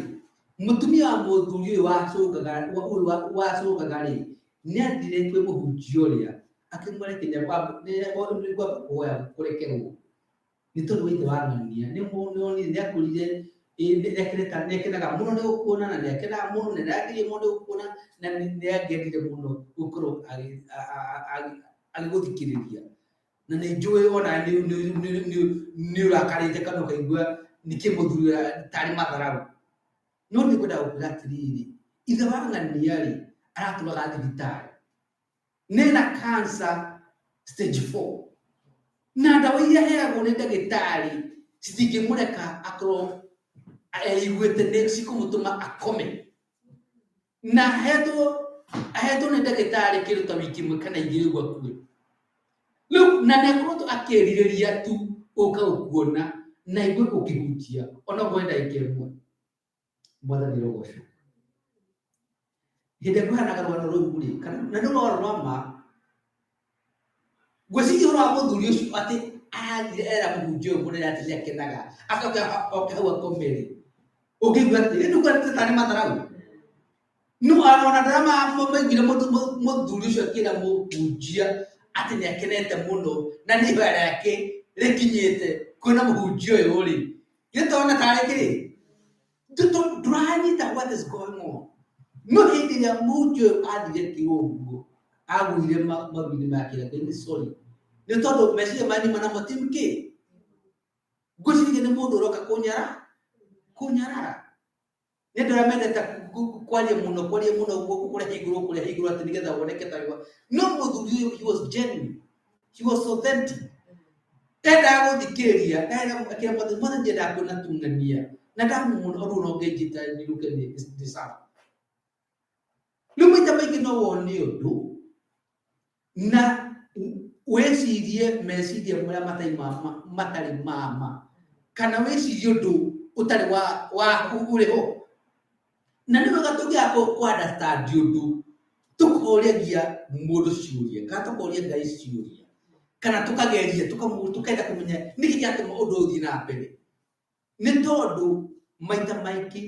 Speaker 4: mũtumia wa mũthuri ũyũ wacũngaga ũyũ wacũngaga rĩ, nĩathire kwĩ mũhunjia ũrĩa akĩmwĩra kinya nĩngwamba kũhoya kũrekerwo nĩ tondũ wa ithe wa ng'ania, nĩonire nĩakũrire nĩakenaga mũno nĩ gũkuona na nĩakenaga mũno na nĩarakenirio mũno nĩ gũkuona na nĩangĩendire mũno gũkorwo agĩgũthikĩrĩria. Na nĩ njũĩ ona nĩ ũrakarĩte kana ũkaigua nĩkĩ mũthuri ũyũ tarĩ matharaũ. No nĩ ngwenda gũkwĩra atĩrĩrĩ, ithe wa ng'ania rĩ, aratũraga thibitarĩ. Nena cancer stage 4. Na ndawa iria aheagwo nĩ ndagĩtarĩ citingĩmũreka akorwo eiguĩte, nĩ cikũmũtũma akome. Na ahetwo nĩ ndagĩtarĩ kĩndũ ta wiki ĩmwe kana igĩrĩ ũguo akue. Rĩu na nĩ akoretwo akĩrirĩria tu gũka gũkuona na aigue ũkĩhunjia ona okorwo nĩ ndagĩka ĩmwe. Mwathani arogocwo. Hĩndĩ ĩrĩa ngũheanaga rũgano rũu rĩ, kana na nĩ rũgano rwa ma, ngwĩciria ũhoro wa mũthuri ũcio atĩ arathire era mũhunjia ũyũ mũnene atĩ nĩakenaga, acoke oke hau akome rĩ, ũngĩigua atĩ rĩu nĩkuona tarĩ matharaũ. No ona ndarĩa maiguire mũthuri ũcio akĩra mũhunjia atĩ nĩakenete mũno na nĩ ihoya rĩake rĩkinyĩte kwĩna mũhunjia ũyũ rĩ, githĩ tona tarĩ kĩrĩ ndũranyita what is going on. No hĩndĩ ĩrĩa mũhunjia ũyũ athire akiuga ũguo, agũire maru-inĩ make akĩra Ngai nĩ sorry, nĩ tondũ meciria manyu manamo ti kĩ, ngwĩciria nĩ mũndũ ũroka kũnyarara. Nĩ andũ arĩa mendete kwaria mũno, kwaria mũno, kũrĩa igũrũ, kũrĩa igũrũ atĩ nĩgetha woneke ta wa. No mũthuri ũyũ, he was genuine, he was authentic. Endaga gũthikĩrĩria, akĩra Mwathani, Mwathani nyendaga kuona tung'ania na ndamuona ũndũ ũrĩa ũngĩnjĩta nyinũke nĩ sawa. Rĩu maita maingĩ no wone ũndũ na wĩcirie meciria marĩa matarĩ ma ma, matarĩ ma ma, kana wĩcirie ũndũ ũtarĩ wa, wa ũrĩ ho. Na nĩ wega tũngĩaga kũ understand ũndũ, tũkoragia mũndũ ciũria kana tũkoria Ngai ciũria, kana tũkageria tũkenda kũmenya nĩkĩ kĩratũma ũndũ ũyũ ũthiĩ na mbere. Nĩ tondũ maita maingĩ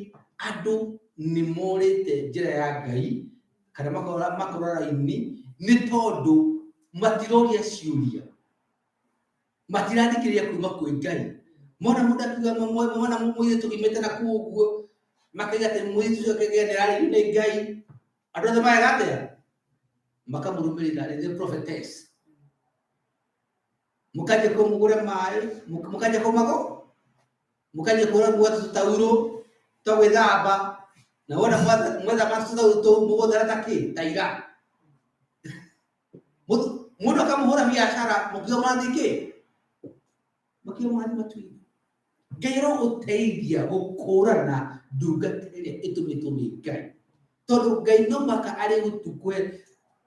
Speaker 4: andũ nĩ morĩte njĩra ya Ngai kana makora makora raini nĩ tondũ matiroria ciũria, matirathikĩrĩria kuma kwĩ Ngai. Mona mũndũ akiuga, mona mũirĩtu oimĩte na kũu ũguo, makaiga atĩ mũirĩtu ũcio akĩgĩa nĩ ararĩrio nĩ Ngai. Andũ othe mareka atĩa? Makamũrũmĩrĩra rĩrĩ prophetess. Mũkanjia kũmũgũra maĩ, mũkanjia kũmagũ, mũkanjia kũgũra nguo tũtaurũ twa gwĩthamba, na wona mwethamba tũtaurũ tũu mũgũthera ta kĩ? Ta ira. Mũndũ akamũhũra biacara mũkiuga mũrathiĩ kĩ? Mũkiuga mũrathiĩ matu-inĩ. Ngai arogũteithia gũkũrana ndungata ĩrĩa ĩtũmĩtwo nĩ Ngai, tondũ Ngai no mũhaka arĩgũtukwe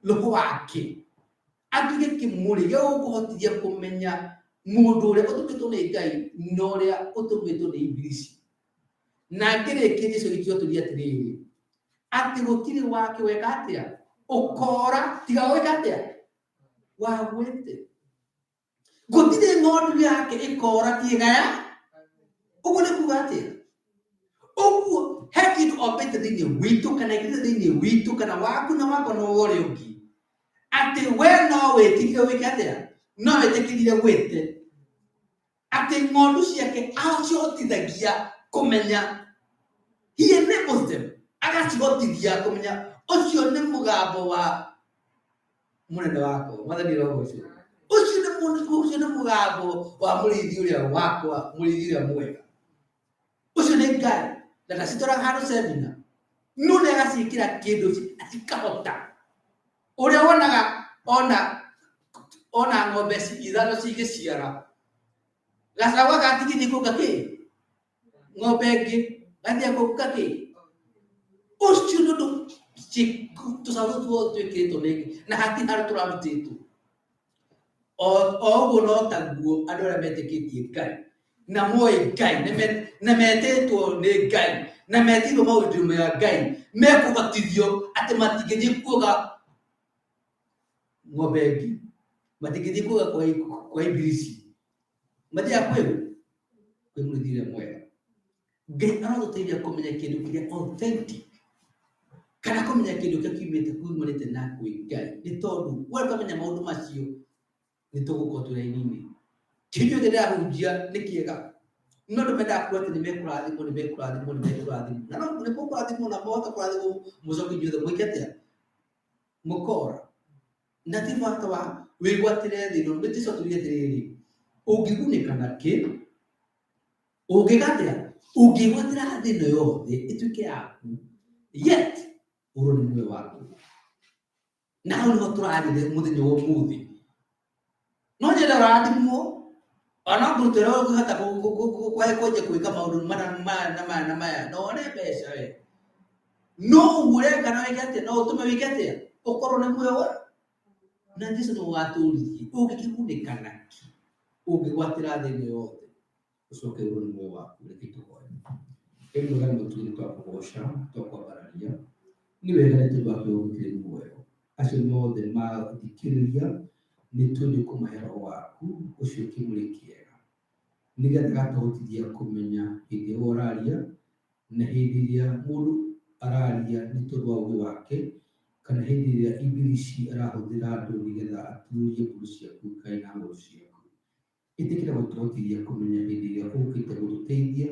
Speaker 4: roho wake atuĩke kĩmũrĩ gĩa gũkũhotithia kũmenya mũndũ ũrĩa ũtũmĩtwo nĩ Ngai na ũrĩa ũtũmĩtwo nĩ Ibilisi. Na ngĩrĩkia Jesu agĩtua tũria atĩrĩrĩ, atĩ gũtirĩ wake weka atĩa ũkora tiga weka atĩa wagwĩte. Gũtirĩ ng'ondu yake ĩkora tiĩgaya. Ũguo nĩ kuga atĩa? Ũguo he kĩndũ ombĩte thĩinĩ witũ kana ĩkĩrĩte thĩinĩ witũ kana waku na wakwa na wa ũrĩa ũngĩ, atĩ we no wĩtĩkire wĩke atĩa? No wĩtĩkĩrire gwĩte atĩ ng'ondu ciake acihotithagia kũmenya, he enables them, agacihotithia kũmenya ũcio nĩ mũgambo wa mũnene wakwa, mwathani ũrogocwo, ũcio nĩ mũndũ, ũcio nĩ mũgambo wa mũrĩithi ũrĩa wakwa, mũrĩithi ũrĩa mwega, ũcio nĩ Ngai. Na ndacitwaraga handũ semina, no nĩ agaciĩkĩra kĩndũ cikahota. Ũrĩa wonaga ona ona ng'ombe ithano cigĩciara, gacaũ gaka gatingĩthiĩ kuonga kĩ ng'ombe ĩngĩ, gathiaga kuonga kĩ ũcio, nĩ ũndũ tũcaũ tũu tuothe twĩkĩrĩtwo nĩ na hatirĩ handũ tũrarutĩtwo. O ũguo no taguo andũ arĩa metĩkĩtie Ngai na moĩ Ngai na metĩtwo nĩ Ngai na metĩirwo maũndũ ya Ngai mekũhotithio atĩ matingĩthiĩ kuoga ng'ombe ĩngĩ, matingĩthiĩ kuoga kwa Ibilisi, mathiaga kwĩ mũrĩithi ũrĩa mwega. Ngai arotũteithia kũmenya kĩndũ kĩrĩa authentic kana kũmenya kĩndũ kĩrĩa kiumĩte kumanĩte na kwĩ Ngai, nĩ tondũ we twamenya maũndũ macio nĩ tũgũkorwo twĩ raini-inĩ. Kĩndũ gĩothe ndĩrahunjia nĩ kĩega, no andũ mendaga kuga atĩ nĩ mekũrathimwo, nĩ mekũrathimwo, nĩ mekũrathimwo, na no nĩ mũkũrathimwo na mwahota kũrathimwo mũcoke inyuothe mwĩke atĩa? Mũkora. Na ti bata wa wĩgwatĩre thĩ ĩno. Nĩ Jesũ atwĩrire atĩrĩrĩ, ũngĩgunĩka na kĩ? Ũngĩka atĩa? Ũngĩgwatĩra thĩ ĩno yothe ĩtuĩke yaku, yet ũrwo nĩ muoyo waku. Na hau nĩho tũrathiĩ mũthenya wa ũmũthĩ. No nyende ũrathimwo, ona ngũrute ũrĩa ũngĩhota kwanjia gwĩka maũndũ mana maya na maya na maya na wone mbeca we. No ũguo ũreka no wĩke atĩa? No ũtũme wĩke atĩa? Ũkorwo nĩ muoyo wa na Jesu nĩ watũririe ũngĩkĩgunĩka nakĩ ũngĩgwatĩra thĩ ĩno yothe ũcoke ũrwo nĩ muoyo waku. Reke tũhoe. Ngai mwega nĩ mũtugi, nĩ twakũgoca, twakwambararia, nĩ wega nĩ tondũ wa kiugo gĩkĩ kĩrĩ muoyo. Acio mothe mathikĩrĩria nĩ tũĩ kũmahe roho waku ũcio kĩmũrĩ kĩega, nĩgetha gatũhotithia kũmenya hĩndĩ ĩrĩa ũraria na hĩndĩ ĩrĩa mũndũ araria nĩ tondũ wa ũũgĩ wake, kana hĩndĩ ĩrĩa ibilici arahũthĩra andũ nĩgetha aturie mbũri ciaku Ngai na ng'ondu ciaku. Ĩtĩkĩra gũtũhotithia kũmenya hĩndĩ ĩrĩa ũkĩte gũtũteithia,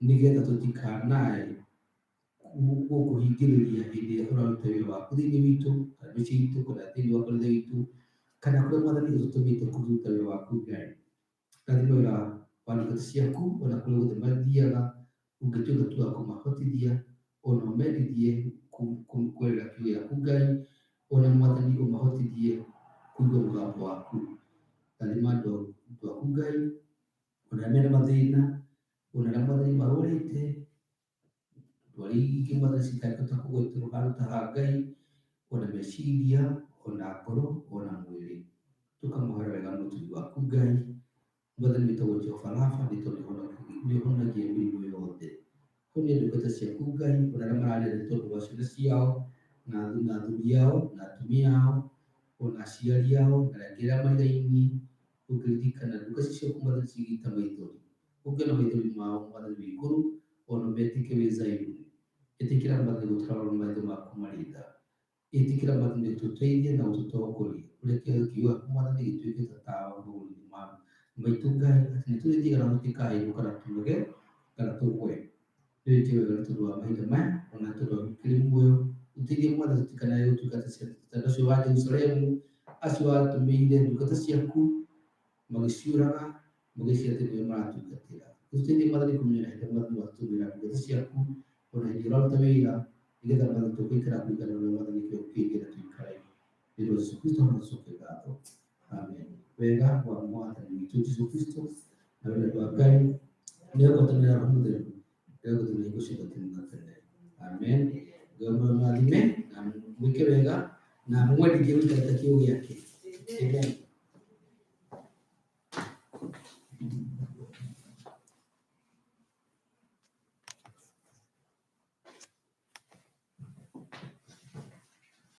Speaker 4: nĩgetha tũtikanae gũkũhingĩrĩria hĩndĩ ĩrĩa ũraruta wĩra waku thĩinĩ witũ, kana mĩciĩ itũ, kana thĩinĩ wa kanitha witũ, kana kũrĩa Mwathani ũtũtũmĩte kũruta wĩra waku Ngai. Rathima wĩra wa ndungata ciaku ona kũrĩa guothe mathiaga, ũngĩtuĩka tu wa kũmahotithia ona ũmendithie kwerera kiugo gĩaku Ngai, ona Mwathani ũmahotithie kũigua mũgambo waku. Rathima andũ aku Ngai, ona arĩa mena mathĩna, ona arĩa Mwathani marwarĩte, ndwari ingĩ Mwathani citangĩhota kũgweterwo handũ ta ha Ngai, ona meciria, ona ngoro, ona mwĩrĩ. Tũkamũhoera wega mũtugi waku Ngai, Mwathani wĩtagwo Jehova Rafa, nĩ tondũ nĩ ũhonagia mĩrimũ yothe. Honia ndungata ciaku Ngai, ona arĩa mararĩra nĩ tondũ wa ciana ciao, na athuri ao, na atumia ao, ona aciari ao, na arĩa angĩ arĩa marĩ raini, ũngĩririkana ndungata ciaku Mwathani cigĩita maithori. Ũngĩona maithori mao Mwathani wĩ igũrũ, ona metĩke wĩ Zayuni. Ĩtĩkĩra Mwathani gũtũrora maitho maku marĩ tha. Ĩtĩkĩra Mwathani ũtũteithie na ũtũtongorie. Ũreke kiugo gĩaku Mwathani gĩtuĩke ta tawa magũrũ-inĩ maitũ Ngai, atĩ nĩ tũrĩthiaga na tũtikaĩrwo kana tũnoge kana tũgwe. Nĩwĩke wega nĩ tondũ wa mahinda maya, ona nĩ tondũ wa gũkĩrĩ muoyo. Ũteithie Mwathani tũtikanae gũtuĩka ta andũ acio a Jerusalemu, acio watũmĩire ndungata ciaku magĩciũraga, magĩciĩra atĩ nĩwe maratungatĩra. Ũtũteithie Mwathani kũmenya hĩndĩ Mwathani watũtũmĩra ndungata ciaku, ona hĩndĩ ĩrĩa ũraruta wĩra, nĩgetha Mwathani tũgũikara kũringana na ũrĩa Mwathani kĩo kĩngĩenda tũikare. Nĩ ũndũ wa Jesũ Kristo na ngatho. Amen. Wega wa Mwathani witũ Jesũ Kristo na wendo wa Ngai nĩ ngwatanĩro ya Roho Mũtheru ĩrogũtũma hingo ciothe tene na tene. Amen. Ngai mũrathime na mwĩke wega na mũmwendithie gũikara ta kiugo gĩake. Amen.